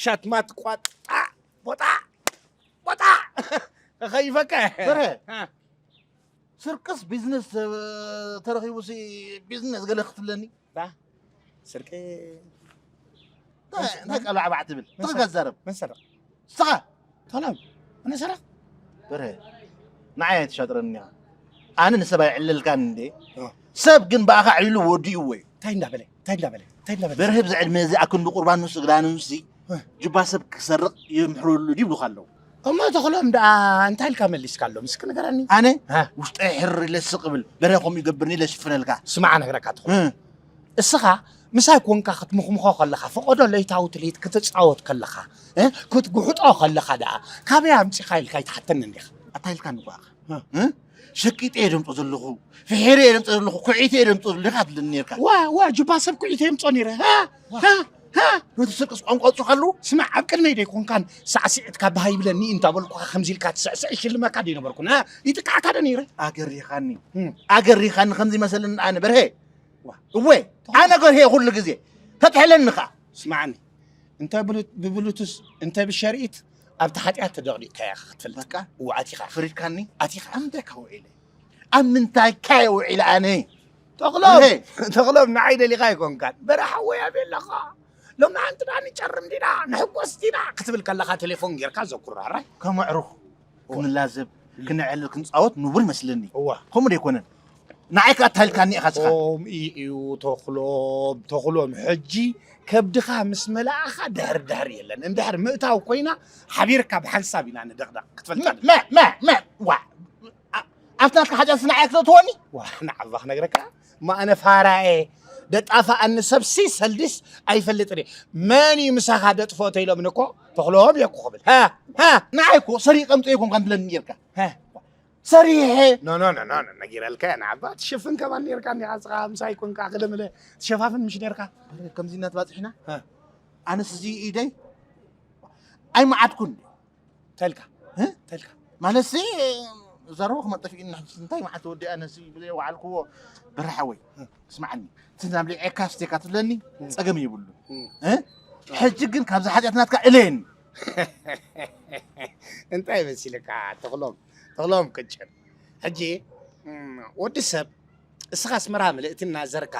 ሻትማት ቋጣ ቦጣ ቦጣ ከኸይፈከ በረ ስርቅስ ቢዝነስ ተረኺቡሲ ቢዝነስ ገለ ክትብለኒ ስርቂ እንታይ ቀላዕባዕ ትብል ትኽጋዛረብ መን ሰረቕ ስኻ ሰላም ኣነ ሰረቕ በረ ንዓይ ኣይትሻጥረኒ ኣነ ንሰብ ኣይዕልልካን እንዴ ሰብ ግን ብኣኻ ዕልሉ ወዲእዎ እዩ እንታይ እንዳበለ እንታይ እንዳበለ እንታይ እንዳበለ በርሀ ብዚ ዕድመ እዚ ኣክንዲ ቁርባን ንሱ ግዳን ንሱ ጅባ ሰብ ክሰርቕ ይምሕረሉ ድዩ ይብሉኻ ኣለዉ እሞ ተኽሎም ደኣ እንታይ ኢልካ መሊስካሎም እስኪ ንገረኒ ኣነ ሃ። ውሽጠይ ሕር ኢለ ስቕ ብል በርሀ ከምኡ ይገብርኒ ኢለ ሽፍነልካ ስማዓ ነግረካ ተኽሎ እ። እስኻ ምሳይ ኮንካ ክትምኽምኾ ከለኻ ፈቐዶ ለይታዊ ትልሂት ክትፃወት ከለኻ እ? ክትጉሕጦ ከለኻ ደኣ ካበይ ኣምፂኻ ኢልካ ይትሓተኒ እንዲኻ ኣታ ኢልካ ንጓኻ ሸቂጠ እየ ደምፆ ዘለኹ ፍሒረ እየ ደምፆ ዘለኹ ኩዒተ እየ ደምፆ ዘለኹ ኢኻ ትብለኒ ነርካ ዋ ዋ ጅባ ሰብ ኩዒተ የምፆ ነይረ ሃ፣ ሃ፣ ሃ። ነቲ ስርቅስ ቋንቋ ኣውፅኻሉ ስማዕ ኣብ ቅድመይ ደይኮንካን ሳዕስዒትካ ብሃ ይብለኒ እዩ እንታበልኩኻ ከምዚ ኢልካ ትስዕስዕ ይሽልመካ ደይነበርኩን ሃ፣ ይጥቃዕካ ዶ ነይረ ኣገሪኻኒ ኣገሪኻኒ ከምዚ መሰለኒ ኣነ በርሀ እወ ኣነ ገርሀ ኩሉ ግዜ ተትሕለኒ ኸዓ ስማዕኒ እንተ ብሉት- ብብሉቱስ እንተ ብሸርኢት ኣብቲ ሓጢኣት ተደቕዲቕካያ ኢኻ ክትፈልጥ በቃ እወ ኣቲኻ ኢኻ። ፈሪድካኒ ኣቲኻ ኣብ ምንታይ ካ ውዒለ ኣብ ምንታይ ካ ውዒለ ኣነ ተኽሎም እሄ። ተኽሎም ንዓይ ደሊኻ ኣይኮንካን በረ ሓወይ ኣበይ ኣለኻ ሎሚ ሓንቲ ዳ ንጨርም ዲና ንሕጎስ ዲና ክትብል ከለኻ ቴሌፎን ጌርካ ዘኩራራይ ከም ኣዕሩኽ ክንላዘብ፣ ክንዕልል፣ ክንጻወት ንቡር ይመስለኒ። እዋ። ከምኡ ዶ ኣይኮነን? ንዓይ ከኣ ኣታሊልካኒ ኢኻ እስኻ። ከምኡ እዩ ተኽሎም፣ ተኽሎም ሕጂ ከብድኻ ምስ መላእኻ ድሕር ድሕር የለን። እንድሕር ምእታው ኮይና ሓቢርካ ብሓንሳብ ኢና ንደቕደቕ ክትፈልጣ። መ መ መ ዋ ኣብቲ ናትካ ሓጢኣትስ ንዓይ ክተእትወኒ? ዋ ንዓባ ክነግረካ እማ ኣነ ፋራ እየ ደጣፍኣኒ ሰብሲ ሰልዲስ ኣይፈልጥን እየ መን እዩ ምሳኻ ደጥፎ ተኢሎምኒ እኮ ተኽሎም እየ እኮ ክብል ሃ ሃ ንዓይ እኮ ሰሪቐ ኣምፅኦ ኣይኮንካን ትብለኒ ጌርካ ሃ ሰሪሐ ኖ ኖ ኖ ኖ ነጊረልካ እየ ንዓባ ትሽፍን ከማን ኔርካ እንዲኻ ንስኻ ምሳይ ኮንካ ክልምለ ትሸፋፍን ምሽ ኔርካ ከምዚ እናተባፅሕና ኣነስ እዚ ኢደይ ኣይመዓድኩን ተልካ ተልካ ማለትሲ ዘረቡ ክመጠፊ እንታይ መዓልቲ ወዲኣ ነዚ ብዘይ ወዓልክዎ በረ ሓወይ ስማዓኒ እቲ ናብ ልዕካ ስቴካ ትብለኒ ፀገም የብሉ ሕጂ ግን ካብዚ ሓጢኣት ናትካ እለየኒ እንታይ መሲልካ ተኽሎም ተኽሎም ቅጭን ሕጂ ወዲ ሰብ እስኻ ኣስመራ ምልእቲ እናዘርካ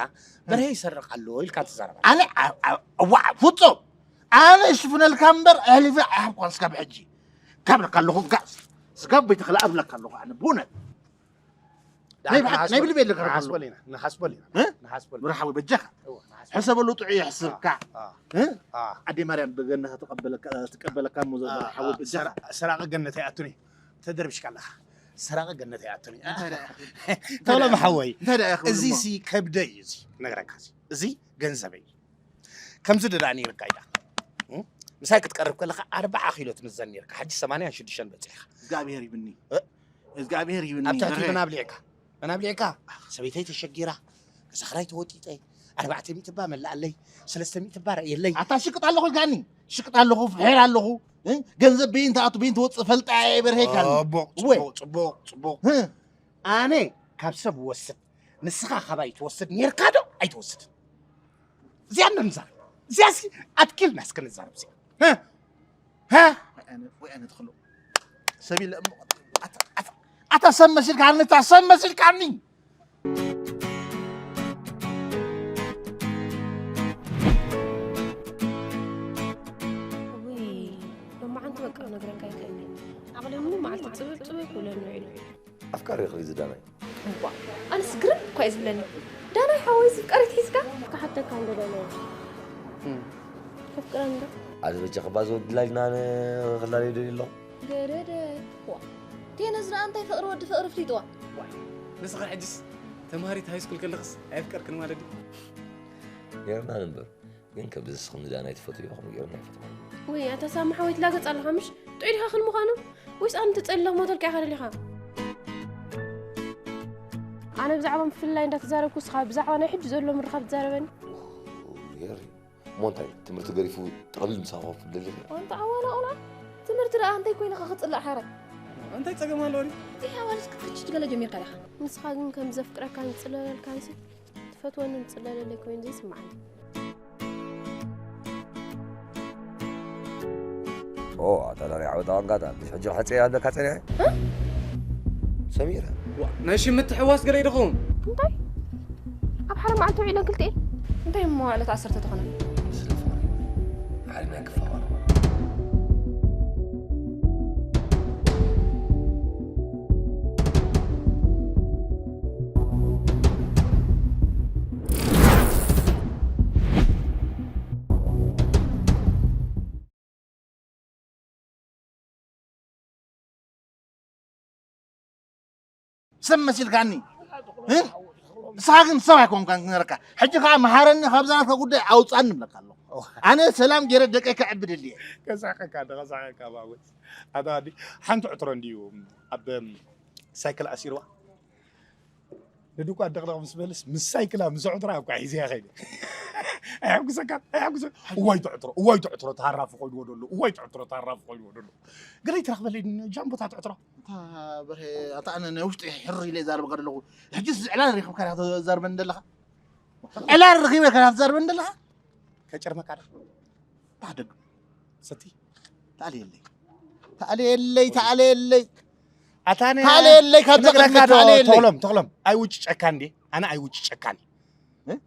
በርሀ ይሰርቕ ኣሎ ኢልካ ትዛረብ ኣነ እዋ ፍፁም ኣነ ይሽፍነልካ እምበር ኣሕሊፈ ኣይሃብኳን ስጋብ ሕጂ ካብ ለካ ኣለኹ ጋእ ስጋብ ቤትኽላ ኣብለካ ኣለኹ ኣነ ብእውነት ናይ ብሓቂ ናይ ብልቢ የለካ ንሓስበሉ ኢና ንሓስበሉ ኢና ንሓስበሉ ብርሓዊ በጃኻ ሕሰበሉ ጥዑይ የሕስብካ ኣዴ ማርያም ብገነታ ትቀበለካ እሞ ዘበርሓዊ በጃኻ ሰራቂ ገነት ኣይኣቱን እዩ ተደርብሽካ ኣለኻ ሰራቂ ገነት ኣይኣቱን እዩ ተሎም ሓወይ እዚ ሲ ከብደይ እዩ እዚ ነግረካ እዚ ገንዘበይ ከምዚ ደኣ ነይርካ ኢላ ምሳይ ክትቀርብ ከለኻ ኣርባዓ ኪሎ ትምዘን ነይርካ ሕጂ ሰማንያን ሽዱሽተን በፂሕካ እግዚኣብሔር ይብኒ እግዚኣብሔር ይብኒ ኣብ ትሕቲ መን ኣብሊዕካ መን ኣብሊዕካ ሰበይተይ ተሸጊራ ገዛ ክራይ ተወጢጠ ኣርባዕተ ሚእቲ እባ መላኣለይ ሰለስተ ሚእቲ እባ ረእየለይ ኣታ ሽቅጥ ኣለኹ ኢልካኒ ሽቅጥ ኣለኹ ፍሒር ኣለኹ ገንዘብ በይን ትኣቱ በይን ትወፅእ ፈልጣ እየ በርሄ ኢልካኒ ፅቡቅ ፅቡቅ ፅቡቅ ኣነ ካብ ሰብ ወስድ ንስኻ ካባይ ትወስድ ኔርካ ዶ ኣይትወስድን እዚኣ እንዛረብ እዚኣ እስኪ ኣትኪልና እስኪ ንዛረብ እዚኣ ወይ ኣነ ትኽሎ ሰብ ኢለ እሞ ኣታ ሰብ መሲልካኒ እታ ሰብ መሲልካኒ ሎማዓንቲ በቃ ክነግረካ ይክእል ዓቕሊ ሙሉ መዓልቲ ፅብብ ፅብብ ክብለኒ ውዒሉ ኣፍቃሪ ኢኺ ዝዳናይ። እዋእ ኣነስ ግርም እኳ እዩ ዝብለኒ ዳናይ ሓወይስ ፍቃሪት ሒዝካ ክሓተካ እንዶ ዳናይ ተፍቅረኒ ዶ ኣነ በጃ ክባዘ ወዲ ላይልና ኣነ ክላለዮ ደልየ ኣለኹ። ገደደ ዋእ ቴ ነዚ ደኣ እንታይ ፍቕሪ ወዲ ፍቕሪ ኣፍሊጥዋ። ንስኺ ሕጅስ ተምሃሪት ሃይስኩል ከለኽስ ኣየፍቀርክን ማለት ድዩ? ጌርና ንንበር። ግን ከምዚ ንስኽን ንዳናይ ትፈትውዮ ከምኡ ጌርና ኣይፈትዋን። ውይ ኣታ ሳሚ ሓወይ ትላገጽ ኣለኻ ምሽ? ጥዑይ ዲኻ ክል ምዃኑ? ወይስ ኣነ ተጸሊለ ክሞተልካ ኢኻ ደሊኻ? ኣነ ብዛዕባ ምፍልላይ እንዳተዛረብኩ ንስኻ ብዛዕባ ናይ ሕጂ ዘሎ ምርኻብ ትዛረበኒ? ሜሪ እሞ እንታይ ትምህርቲ ገዲፉ ጥቕልል ምሳኻ ክወፍር ደሊኻ? ኣንታ ዓዋላ ቆልዓ ትምህርቲ ደኣ እንታይ ኮይንኻ ክጽላእ ሓራይ? እንታይ ጸገም ኣለዎ ድዩ? እንታይ ሓዋልስ ክትክችች ገለ ጀሚርካ ዲኻ? ንስኻ ግን ከም ዘፍቅረካን ዝጽለለልካንሲ ትፈትወኒ ምጽለለለይ ኮይኑ ዘይስምዓኒ። ኦ ኣታ ዳርያ ዓወታ ዋንጋታ፣ ምሽ ሕጂ ሕጽ ኣለካ ጸኒሐ። ሰሚራ። ዋ ናይ ሽምት ትሕዋስ ገለ ይደኸውን። እንታይ ኣብ ሓደ መዓልቲ ውዒለን ክልቲኤን እንታይ እሞ ዕለት ዓሰርተ ተኾነ። ዓለምና ክፋዋል። ሰብ መሲልካኒ። ንስኻ ግን ሰብ ኣይኮንካን ክነረካ። ሕጂ ከዓ መሃረኒ፣ ካብዛ ናትካ ጉዳይ ኣውፃኒ እብለካ ኣለኹ። ኣነ ሰላም ገይረ ደቀይ ከዕብድ እየ። ከሳኸካ ከሳኸካ ባወት ኣታ ሓንቲ ዕትሮ እንዲዩ ኣብ ሳይክል ኣሲርዋ ንድኳ ደቕደቕ ምስ በልስ ምስ ሳይክላ ምስ ዕትራ እኳ ሒዘያ ከይደ። ኣየሕጉሰካ ኣየሕጉሰ እዋይ ትዕትሮ እዋይ ትዕትሮ ተሃራፊ ኮይንዎ ደሎ እዋይ ትዕትሮ ተሃራፊ ኮይንዎ ደሎ። ገለ ይትረኽበለይ ጃምቦታት ዕትሮ። እታ በርሄ ኣታ ኣነ ናይ ውሽጢ ሕር ኢለ ይዛረበካ ዘለኹ። ሕጂ እዚ ዕላል ረኺብካ ዲኻ ትዛርበኒ ዘለኻ? ዕላል ረኺበ ዲኻ ትዛርበኒ ዘለኻ? ከጨርመካ ዶ? ታደግ ሰቲ ታለየለይ ታለየለይ ታለየለይ ኣታነ ታለየለይ ካብዛ ቅድሚ ታለየለይ ተኽሎም ተኽሎም ኣይውጭጨካ እንዴ ኣነ ኣይውጭጨካን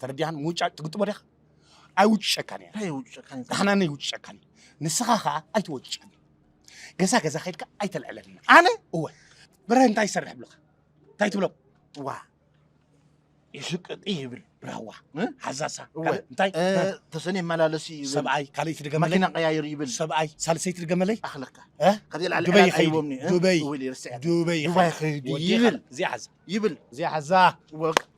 ተረዲኻን ምውጫ ትግጥሞ ዲኻ ኣይውጭጨካን እያ እንታይ ውጭ ጨካን እንታይ ኣሕናነ ይውጭጨካን ንስኻ ኸዓ ኣይትወጭጨኒ ገዛ ገዛ ኸይድካ ኣይተልዕለኒ ኣነ እወ ብረ እንታይ ይሰርሕ ብልኻ እንታይ ትብሎ ዋ ይሽቅጥ ይብል ብራዋ ሓዛሳ እንታይ ተሰኒ ይመላለስ ይብል ሰብኣይ ካልኣይቲ ድገመለይ ማኪና ቀያይር ይብል ሰብኣይ ሳልሰይቲ ድገመለይ ኣኽለካ ከዚ ላዕሊ ዱበይ ይኸይድ ዱበይ ዱበይ ይኸይድ ዱበይ ይኸይድ ይብል እዚኣ ሓዛ ይብል እዚኣ ሓዛ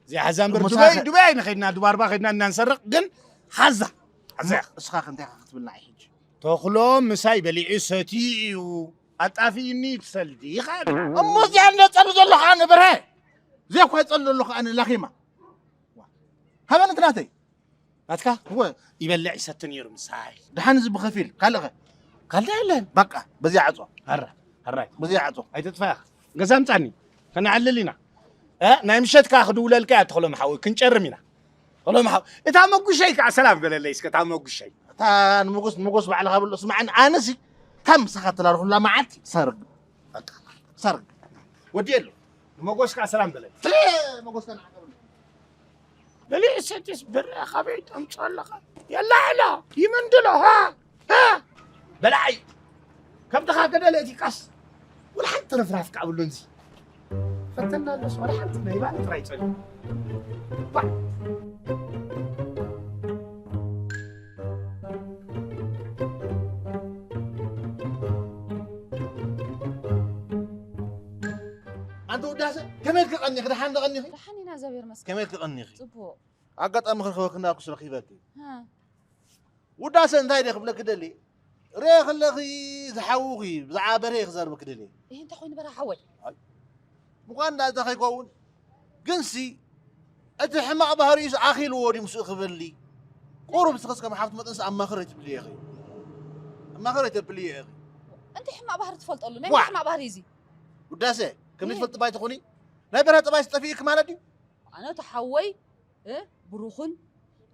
እዚኣ ሓዛ እምበር ዱበይ ዱበይ ኣይንኸይድና ዱባርባ ኸይድና እናንሰርቕ ግን ሓዛ ሓዛ እስኻ ክንታይ ክትብልና ሕጂ ተኽሎም ምሳይ በሊዑ ሰትዩ እዩ ኣጣፊእኒ ትሰልዲ ይኻል እሞ እዚኣ እንደ ጸሉ ዘለኹ ኣነ በርሀ እዚኣ እኳ ይጸሉ ዘለኹ ኣነ ላኺማ ሃበኒ ትናተይ ናትካ እወ ይበልዕ ይሰቲ ነይሩ ምሳይ ደሓን እዚ ብኸፊል ካልእኸ ካልዳ የለን በቃ በዚኣ ዓጾ ኣራ ኣራይ በዚኣ ዓጾ ኣይትጥፋያ ገዛ ምጻኒ ከነዕልል ኢና እ ናይ ምሸት ከኣ ክድውለልካ እያ ተኽሎም ሓወይ ክንጨርም ኢና ተኽሎም ሓወይ እታ መጉሸይ ከኣ ሰላም በለለይ እስከ እታ መጉሸይ እታ ንመጎስ ንመጎስ ባዕልኻ ብሎ ስማዕኒ ኣነሲ ካብ ምሳኻ ተላልኹላ መዓልቲ ሰርግ በቃ ሰርግ ወዲየ ኣሎ ንመጎስ ከኣ ሰላም በለለይ መጎስ ከኣ ንዓካ በሎ በሊዕ ሰቲስ ብረ ካበይ ተምፅኦ ኣለኻ የላዕሎ ይምንድሎ ሃ ሃ በላዓይ ከብድኻ ገደለ እቲ ቃስ ወላ ሓንቲ ርፍራፍ ከዓብሉ እንዚ ፈተና ኣለስ ወላ ሓንቲ ናይ ባዕሉ ጥራይ ፀኒ ኣንተ ውዳሰ ከመይ ትቀኒኺ ደሓን ደቀኒኺ ደሓን ኢና እግዚኣብሔር መስገን ከመይ ትቀኒኺ ፅቡቅ ኣጋጣሚ ክረኽበኪ እንዳልኩስ ረኺበኪ። ውዳሰ እንታይ ድየ ክብለኪ ደልየ? ርእየ ከለኺ ዝሓውኺ ብዛዕባ በርሀ እየ ክዛረበኪ ደልየ። እሂ እንታይ ኮይኑ በርሀ ሓወይ? ምዃን እንዳእዛ ከይከውን ግንሲ እቲ ሕማቕ ባህሪኡስ ኣኺልዎ ድዩ ምስኡ ክበሊ? ቁሩብ ንስኽስ ከም ሓፍቲ መጠንስ ኣማኽር ኣይተብልዮ ኢኺ። ኣማኽር ኣይተብልዮ ኢኺ። እንታይ ሕማቕ ባህሪ ትፈልጠሉ? ናይ ዋ! ሕማቕ ባህሪ እዚ? ውዳሰ ከም ዘይትፈልጢ ባይ ትኹኒ? ናይ በርሀ ጠባይስ ጠፊኡኪ ማለት ድዩ? ኣነ እቲ ሓወይ ብሩኽን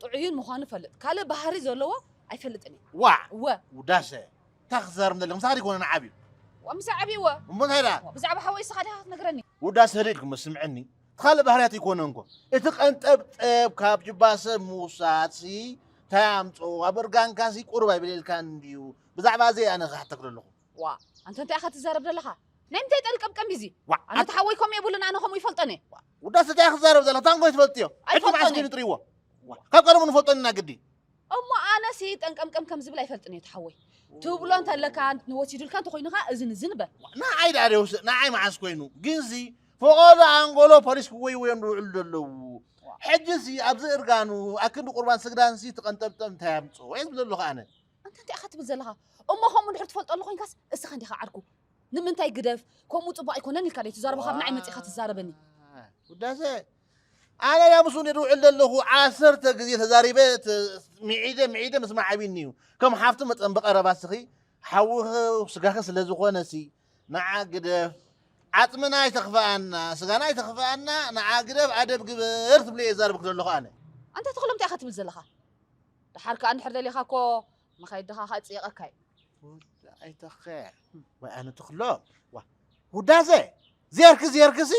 ጥዑይን ምዃኑ እፈልጥ። ካልእ ባህሪ ዘለዎ ኣይፈልጥን እየ። ዋዕ! እወ። ውዳሰ፣ እንታይ ክትዛረብ ዘለኺ? ምሳኺ ዶ ይኮነ ንዓብዩ? ዋ ምሳይ ዓብይወ። እሞ እንታይ ደኣ? ብዛዕባ ሓወይ እስኻ ዲኻ ክትነግረኒ? ውዳሰ ህድእ ኢልኪ እሞ ስምዕኒ። እቲ ካልእ ባህርያት ኣይኮነን እኮ። እቲ ቀንጠብጠብ ካብ ጅባ ሰብ ምውሳድሲ እንታይ ኣምጽኦ? ኣብ እርጋንካሲ ቁሩብ ኣይበለልካን ድዩ? ብዛዕባ እዚ እየ ኣነ ክሓተኪ ዘለኹ። ዋእ ኣንተ እንታይ ኢኻ ትዛረብ ዘለኻ? ናይ ምንታይ ጠልቀምቀም እዩ እዚ? ዋእ ኣነ እቲ ሓወይ ከምኡ የብሉን ኣነ ከምኡ ይፈልጦን እየ። ውዳሰ እንታይ ኢኻ ትዛረብ ዘለኻ? ታንጎ ትፈልጥዮ? ሕጂ መዓስ ኣይፈልጦን እየ። ኮይኑ ጥሪዎ? ካብ ቀደሙ ንፈልጦን ኢና ግዲ። እሞ ኣነሲ ጠንቀምቀም ከም ዝብል ኣይፈልጥን እየ እቲ ሓወይ። ትብሎ እንተለካ ወሲዱልካ እንተኾይኑ ኸዓ እዝን እዝን በል። ንዓይ ደኣ ደውስ ንዓይ መዓስ ኮይኑ? ግንሲ ፈቐዶ ኣንጎሎ ፖሊስ ክወይወዮም ዝውዕሉ ዘለዉ። ሕጂሲ ኣብዚ እርጋኑ ኣክንዲ ቁርባን ስግዳንሲ ትቐንጠብጠብ እንታይ ኣምጽኦ? እየ ዝብል ዘለኹ ኣነ። ኣንታ እንታይ ኢኻ ትብል ዘለኻ እሞ ከምኡ እንድሕር ትፈልጠሉ ኮይንካስ እስኻ እንዲኻ ዓርኩ ንምንታይ ግደፍ ከምኡ ጽቡቕ ኣይኮነን ኢልካ ዶ ትዛረቦ ካብ ንዓይ መጺኻ ትዛረበኒ ውዳሰ ኣነ ያ ምስኡ እንድየ ዝውዕል ዘለኹ ዓሰርተ ግዜ ተዛሪበ ተ- ሚዒደ ሚዒደ ምስማዕ ዓብይኒ እዩ ከም ሓፍቲ መጠን ብቐረባ ስኺ ሓውኺ ስጋኺ ስለ ዝኾነ ሲ ንዓ ግደፍ ዓፅምና ኣይተኽፍኣና ስጋና ኣይተኽፍኣና ንዓ ግደፍ ኣደብ ግበር ትብለ እየ ዛርብክ ዘለኹ ኣነ ኣንታ ተኽሎም እንታይ ኢኻ ትብል ዘለኻ ደሓር ከኣ እንድሕር ደሊኻ እኮ መኻይድኻ ከኣ ጽየቐካ እዩ ኣይተኸ ወይ ኣነ ተኽሎ ዋ ውዳሰ ዜርክ ዜርክሲ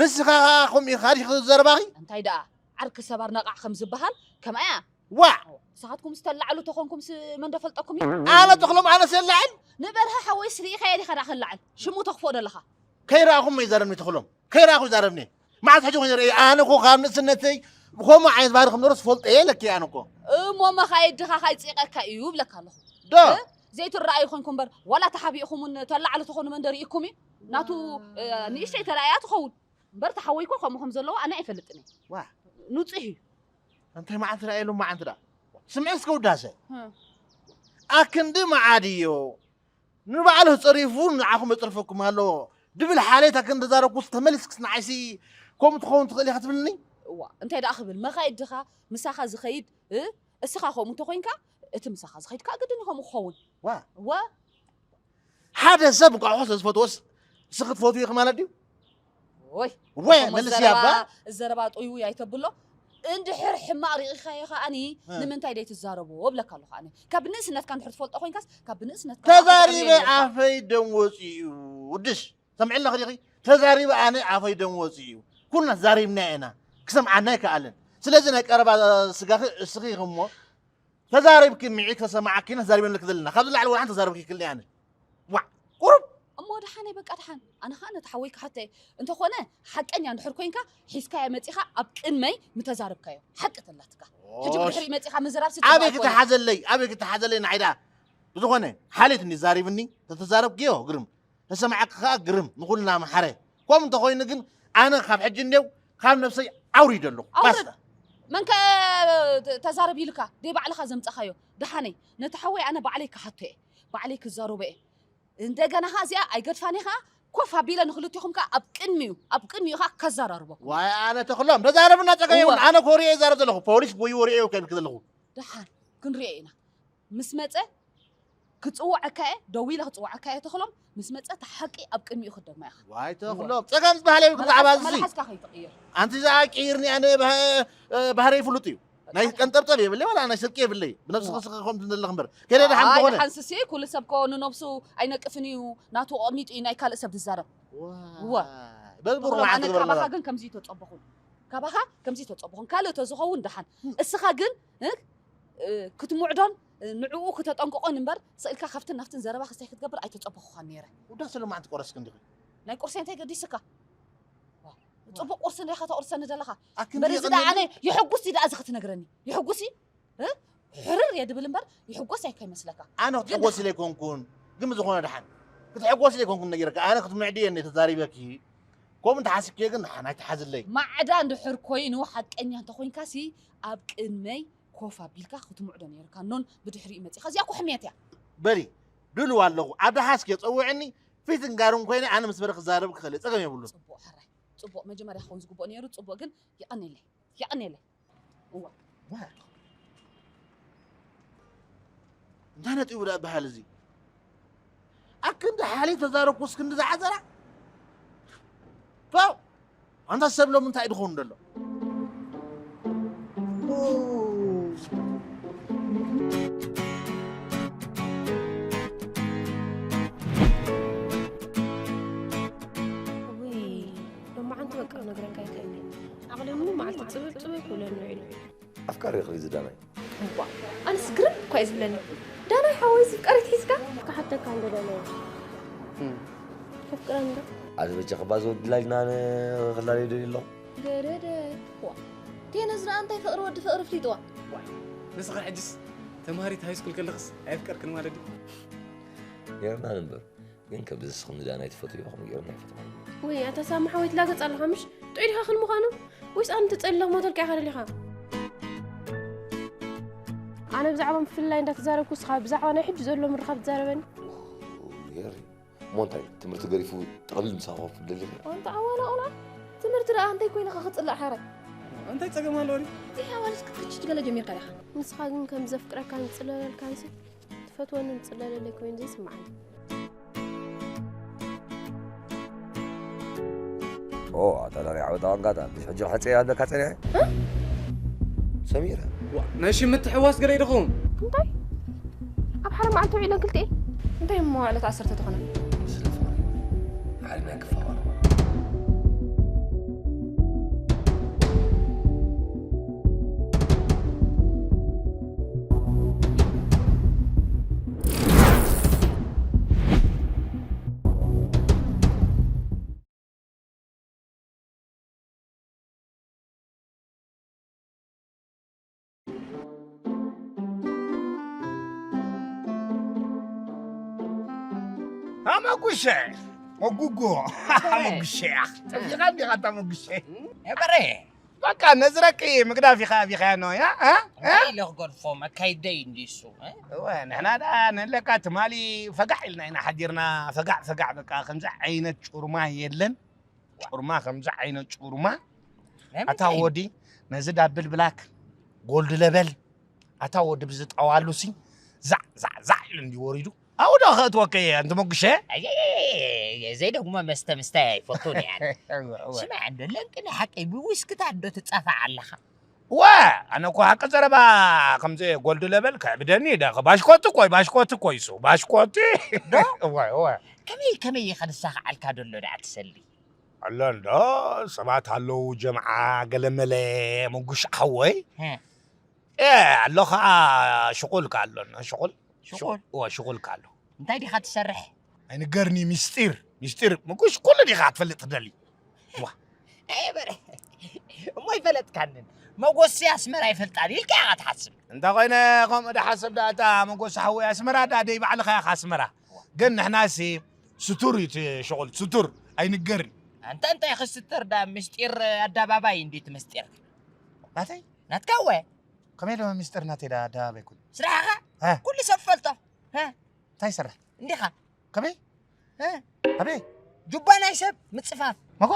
ንስኻ ከምኡ ኢኻ ዲኺ ዘረባኺ እንታይ ደኣ ዓርኪ ሰባር ነቓዕ ከም ዝበሃል ከምኣያ ዋዕ ንስኻትኩም ዝተላዕሉ ተኾንኩምስ መን ዶ ፈልጠኩም እዩ ኣነ ተኽሎም ኣነ ሰላዕል ንበርሀ ሓወይስ ርኢኻዮ ዲኻ ደኣ ከላዕል ሽሙ ተኽፍኦ ደለኻ ከይረኣኹሞ ይዛረብኒ ተኽሎም ከይረኣኹ ይዛረብኒ መዓስ ሕጂ ኮይኑ ርኢ ኣነ እኮ ካብ ንእስነተይ ብኸምኡ ዓይነት ባህሪ ከም ነሮስ ፈልጦ እየ ለኪ ኣነ እኮ እሞ መኻየድኻ ካይፅቀካ እዩ ብለካ ኣለኹ ዶ ዘይትረኣዩ ኮንኩም እምበር ዋላ ተሓቢእኹም እውን ተላዕሉ ተኾኑ መንደር ይእኩም እዩ ናቱ ንእሽተይ ተረኣያ ትኸውን እምበር ተሓወይኮ ከምኡ ከም ዘለዎ ኣነ ኣይፈልጥን እየ ዋ ንፁህ እዩ እንታይ መዓልቲ ደኣ የሎም መዓልቲ ደኣ ስምዒ እስከ ውዳሰ ኣክንዲ መዓድዮ ንባዕሉ ጸሪፉ ንዓኹም የጽርፈኩም ኣሎ ድብል ሓሌት ኣክን ተዛረብኩስ ተመሊስክስ ንዓይሲ ከምኡ ትኸውን ትኽእል ኢኻ ትብልኒ እዋ እንታይ ደኣ ክብል መኻይድ ድኻ ምሳኻ ዝኸይድ እ እስኻ ከምኡ እንተኾይንካ እቲ ምሳኻ ዝኸይድ ከዓ ግድን እዩ ከምኡ ክኸውን ዋ ዋ ሓደ ሰብ እንቋቑሖ ስለ ዝፈትዎስ ንስኺ ትፈትዊ ኢኺ ማለት ድዩ? ወይ ወይ መልስያ እባ ዘረባ ጥውይ ኣይተብሎ እንድሕር ሕማቕ ሪኢኻዮ ከዓኒ ንምንታይ ደይ ትዛረቦ እብለካ ኣለኹ ኣነ ካብ ብንእስነትካ እንድሕር ትፈልጦ ኮይንካስ ካብ ብንእስነትካ ተዛሪበ ኣፈይ ደም ወፂኡ ውድሽ ሰምዕለኺ ዲኺ ተዛሪበ ኣነ ኣፈይ ደም ወፂኡ ኩልና ተዛሪብና ኢና ክሰምዓና ኣይከኣልን ስለዚ ናይ ቀረባ ስጋኺ እስኺ ኢኺ እሞ ተዛሪብኪ ሚዒ ከሰማዓኪ ኢና ተዛሪበ ንልክ ዘለና ካብዚ ላዕሊ ወላ ሓንቲ ተዛረብኪ ይክልኒ ኣነ ዋዕ ቁሩብ እሞ ደሓነይ በቃ ደሓን ኣነ ከዓ ነቲ ሓወይ ክሓተ እየ እንተኾነ ሓቀኛ እንድሕር ኮይንካ ሒዝካዮ መፂኻ ኣብ ቅድመይ ምተዛረብካዮ ሓቂ ተላትካ ሕጂ ብድሕሪ መፂኻ ምዝራብ ኣበይ ስጥባ ኣይኮነ ክትሓዘለይ ኣበይ ክትሓዘለይ ንዓይ ደኣ ብዝኾነ ሓሌት እንዲ ዛሪብኒ ተተዛረብክዮ ግርም ተሰማዓካ ከኣ ግርም ንኹልና መሓረ። ከምኡ እንተኾይኑ ግን ኣነ ካብ ሕጂ እንዴው ካብ ነብሰይ ኣውሪደ ኣለኹ። ኣውርድ። ባስታ። መን ከ ተዛረብ ኢልካ? ደይ ባዕልኻ ዘምጻኻዮ። ደሓነይ ነቲ ሓወይ ኣነ ባዕለይ ክሓቶ እየ። ባዕለይ ክዛረቦ እየ። እንደገና ኸኣ እዚኣ ኣይገድፋን እየ ኸኣ ኮፍ ኣቢለ ንኽልቲኹም ከኣ ኣብ ቅድሚኡ ኣብ ቅድሚኡ ኸኣ ከዘራርበኩም። ዋይ ኣነ ተኽሎም ተዛረብና ጸገም የብሉን። ኣነ ኮሪየ ይዛረብ ዘለኹ ፖሊስ ወይ ወሪየ እዩ ከልክ ዘለኹ። ደሓን ክንሪኦ ኢና። ምስ መጸ ክጽውዐካ እየ፣ ደዊለ ክጽውዐካ እየ ተኽሎም፣ ምስ መጸ እቲ ሓቂ ኣብ ቅድሚኡ ክደግማ ኢኻ። ዋይ ተኽሎም፣ ጸገም ዝበሃል የብልኩም ብዛዕባ እዚ። መልሓስካ ከይትቕይር። ኣንቲ እዛ ቀይርኒ ኣነ ባህረይ ፍሉጥ እዩ። ናይ ቀንጠብጠብ የብለይ ዋላ ናይ ስርቂ የብለይ። ብነብስኺ ስኺ ከም ዘለኽ እምበር። ከደ ደሓን ኣይ ተኾነ። ደሓን ስሲ ኩሉ ሰብ ኮ ንነብሱ ኣይነቅፍን እዩ ናቱ ኣቐሚጡ እዩ ናይ ካልእ ሰብ ዝዛረብ። ዋ። በል ብሩ ተኽሎም፣ መዓልቲ ኣነ ግበርና። ካባኻ ግን ከምዚ ተጸበኹን። ካባኻ ከምዚ ተጸበኹን። ካልእ ተዝኸውን ደሓን። እስኻ ግን እ? እ፣ ክትምዕዶን እ፣ ንዕኡ ክተጠንቅቖን እምበር ስቕ ኢልካ ካብትን ናብትን ዘረባ ክስታይ ክትገብር ኣይተጸበኹኻን ነይረ። ውዳሰ ሎማዕንቲ ቆረስኪ እንዲኺ። ናይ ቁርሰይ እንታይ ገዲስካ? ዋ፣ ጽቡቕ ቁርሲ እንዲኻ ተቑርሰኒ ዘለኻ። ኣክንዲ እምበር እዚ ደኣ ኣነ ይሕጉስ እዩ ደኣ እዚ ክትነግረኒ። ይሕጉስ እዩ? እ? ሕርር እየ ድብል እምበር ይሕጎስ ኣይከይመስለካ። ኣነ ክትሕጎስ ኢለ ኣይኮንኩን፣ ግን ብዝኾነ ደሓን ክትሕጎስ ኢለ ኣይኮንኩን ነጊረካ። ኣነ ክትምዕዲ እየ እኔ ተዛሪበኪ። ከምኡ እንተሓሲብክዮ ግን ደሓን ኣይትሓዝለይ። ማዕዳ እንድሕር ኮይኑ ሓቀኛ እንተኾይንካሲ ኣብ ቅድመይ ኮፍ ኣቢልካ ክትምዕዶ ነይርካ። ኖን ብድሕሪኡ መጺኻ። እዚኣ እኮ ሕምየት እያ። በሊ ድሉው ኣለኹ። ኣብ ደሓስኪ ጸውዕኒ ፊትን ጋርን ኮይነ ኣነ ምስ በረ ክዛረብ ክኽእል እየ። ጸገም የብሉን። ጽቡቕ ሕራይ። ጽቡቕ መጀመርያ ክኸውን ዝግብኦ ነይሩ። ጽቡቕ ግን የቐንየለይ። የቐንየለይ። እዋ። እንታይ ነጢቡ ደኣ በሃል እዚ? ኣክንዲ ሓሊ ተዛረብኩስ ክንዲ ዝዓዘራ? ፋው! ኣንታ ሰብ ሎም እንታይ ድኾን ደሎ? ውይ፣ ሎማዓንቲ በቃ ክነግረካ ኣይክእልን እየ። ዓቕለይ ሙሉ መዓልቲ ጽብብ ጽብብ ክብለኒ ውዒሉ። ኣፍቃሪ ኢኺ ዝዳናይ። እዋ ኣነስ ግርም እኳ እዩ ዝብለኒ ዳናይ ሓወይ ዝፍቀሪት ሒዝካ ክሓተካ እንዶ ዳናይ ከፍቅረኒ ዶ ኣቲ በጃ ክባዘ ወዲ ላጅና ኣነ ክላለዮ ደልዩ ኣለኹ። ገደደ ዋ ቴነዝ ደኣ እንታይ ፍቕሪ ወዲ ፍቕሪ ፍሊጥዋ ንስኺ ሕጅስ ተምሃሪት ሃይስኩል ከለኽስ ኣየፍቀርክን ማለት ድዩ? ጌርና ንንበር ግን ከምዚ ንስኺ ንዳናይ ትፈትውዮ ከምኡ ጌርና ኣይፈትዋን። ውይ ኣታ ሳሚ ሓወይ ትላገጽ ኣለኻ ምሽ ጥዑይ ዲኻ ክን ምዃኑ ወይስ ኣነ ተጸሊለ ክሞተልካ ኢኻ ደሊኻ? ኣነ ብዛዕባ ምፍልላይ እንዳተዛረብኩ ንስኻ ብዛዕባ ናይ ሕጂ ዘሎ ምርኻብ ትዛረበኒ? ሜሪ እሞ እንታይ ትምህርቲ ገዲፉ ጠቕሊል ምሳኻ ኮፍ ክብል ደሊኻ? ኣንታ ኣዋላ ቆልዓ ትምህርቲ ደኣ እንታይ ኮይንኻ ክጽላእ ሓራይ? እንታይ ጸገም ኣለዎ ድዩ? እንታይ ኣዋልስ ክትክችች ገለ ጀሚርካ ዲኻ? ንስኻ ግን ከም ዘፍቅረካን ዝጽለለልካንሲ ትፈትወኒ ዝጽለለለይ ኮይኑ ዘይስምዓኒ። ኦ ኣታ ዳኒ ዓወት ኣዋንጋታ ብሽ ሕጂ ክሕጽ እያ ኣለካ ጸኒሐ ሰሚረ ናይ ሽም ምትሕዋስ ገለ ይድኸውን እንታይ ኣብ ሓደ መዓልቲ ውዒለን ክልቲኤ እንታይ እሞ ዕለት ዓሰርተ ተኾነ? ዓለምና ክፋቐሩ። ኣመጉሸ መጉጎ መጉሸ ጠፊኻ እንዲኻ እታ መጉሸ። በረ በቃ ነዝረቂ ምግዳፍ ኢኻ ኣቢኻያ ኖያ። እንታይ ኢለ ክገድፎ መካይደይ እንዲሱ። እወ ንሕና ዳ ንለካ ትማሊ ፈጋዕ ኢልና ኢና ሓዲርና። ፈጋዕ ፈጋዕ በቃ ከምዚ ዓይነት ጩርማ የለን። ጩርማ ከምዚ ዓይነት ጩርማ ኣታ ወዲ ነዚ ዳብል ብላክ ጎልድ ለበል ኣታ ወዲ ብዝጠዋሉሲ ዛዕ ዛዕ ዛዕ ኢሉ እንዲ ወሪዱ ኣብኡ ዶ ከእትወከ እየ እንት መጉሸ። ዘይደግሞ መስተ ምስታይ ኣይፈቱን እየ ኣነ። ስማዕ እንዶ ለንቅኒ ሓቀይ ብዊስክታት ዶ ትጻፋዕ ኣለኻ? ወ ኣነ እኮ ሓቂ ዘረባ ከምዚ ጎልድ ለበል ከዕብደኒ ደ ባሽኮቲ ኮይ ባሽኮቲ ኮይሱ ባሽኮቲ። እወ እወ። ከመይ ከመይ ኢኻ ንሳኻ ዓልካ ደሎ ደኣ ትሰሊ? ኣሎ እንዶ ሰባት ኣለዉ ጀምዓ ገለመለ መጉሽ ሓወይ። እ ኣሎ ከዓ ሽቁል ከ ኣሎ ሽቁል ሽቁል? እወ ሽቁል ከ ኣሎ። እንታይ ዲኻ ትሰርሕ? ኣይንገርኒ ሚስጢር ሚስጢር ምጉሽ ኩሉ ዲኻ ክትፈልጥ ትደሊ? ዋ ኣየ በረ እሞ ኣይፈለጥካንን። መጎሲ ኣስመራ ይፈልጣን ኢልካ ኢኻ ትሓስብ። እንተ ኮይነ ከምኡ ድሓስብ ዳኣ እታ መጎሲ ሓወይ ኣስመራ ዳኣ ደይ ባዕልኻ ኢኻ ኣስመራ። ግን ንሕናሲ ስቱር እዩ እቲ ሽቁል ስቱር ኣይንገርን። ኣንታ እንታይ ክስተር ዳ ምስጢር ኣዳባባይ እንዴት ምስጢር ናተይ ናትካ ወ ከመይ ደሞ ምስጢር ናተይ ዳ ኣዳባባይ ኩሉ ስራሕኻ እ። ኩሉ ሰብ ፈልጦ እ። እንታይ ይሰርሕ እንዲኻ ከመይ እ። ኣበይ ጁባ ናይ ሰብ ምጽፋፍ መጓ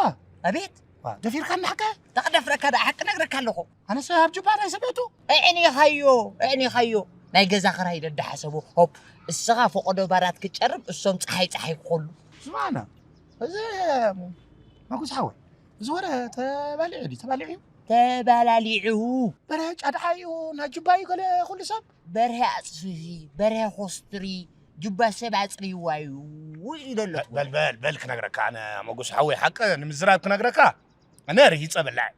ኣቤት ዋ፣ ደፊርካ እናሓካ ተቕደፍረካ ደኣ ሓቂ ነግረካ ኣለኹ ኣነስ ኣብ ጁባ ናይ ሰብ የቱ ኣዕኒኻዮ ኣዕኒኻዮ ናይ ገዛ ክራይ ደዳሓሰቡ ሆፕ እስኻ ፈቐዶ ባራት ክትጨርብ እሶም ፀሓይ ፀሓይ ክኾሉ ስማዕና እዚ መጉስ ሓወይ እዚ ወረ ተባሊዑ ድዩ ተባሊዑ እዩ ተባላሊዑ በርሀ ጫድሓ እዩ ናጁባ እዩ ገለ ኩሉ ሰብ በርሀ ኣፅፍፊ በርሀ ኮስትሪ ጁባ ሰብ ኣፅርይዋ እዩ እዩ ደሎ በል በል በል ክነግረካ ኣነ መጉስ ሓወይ ሓቂ ንምዝራብ ክነግረካ ኣነ ርሂፀ በላዕ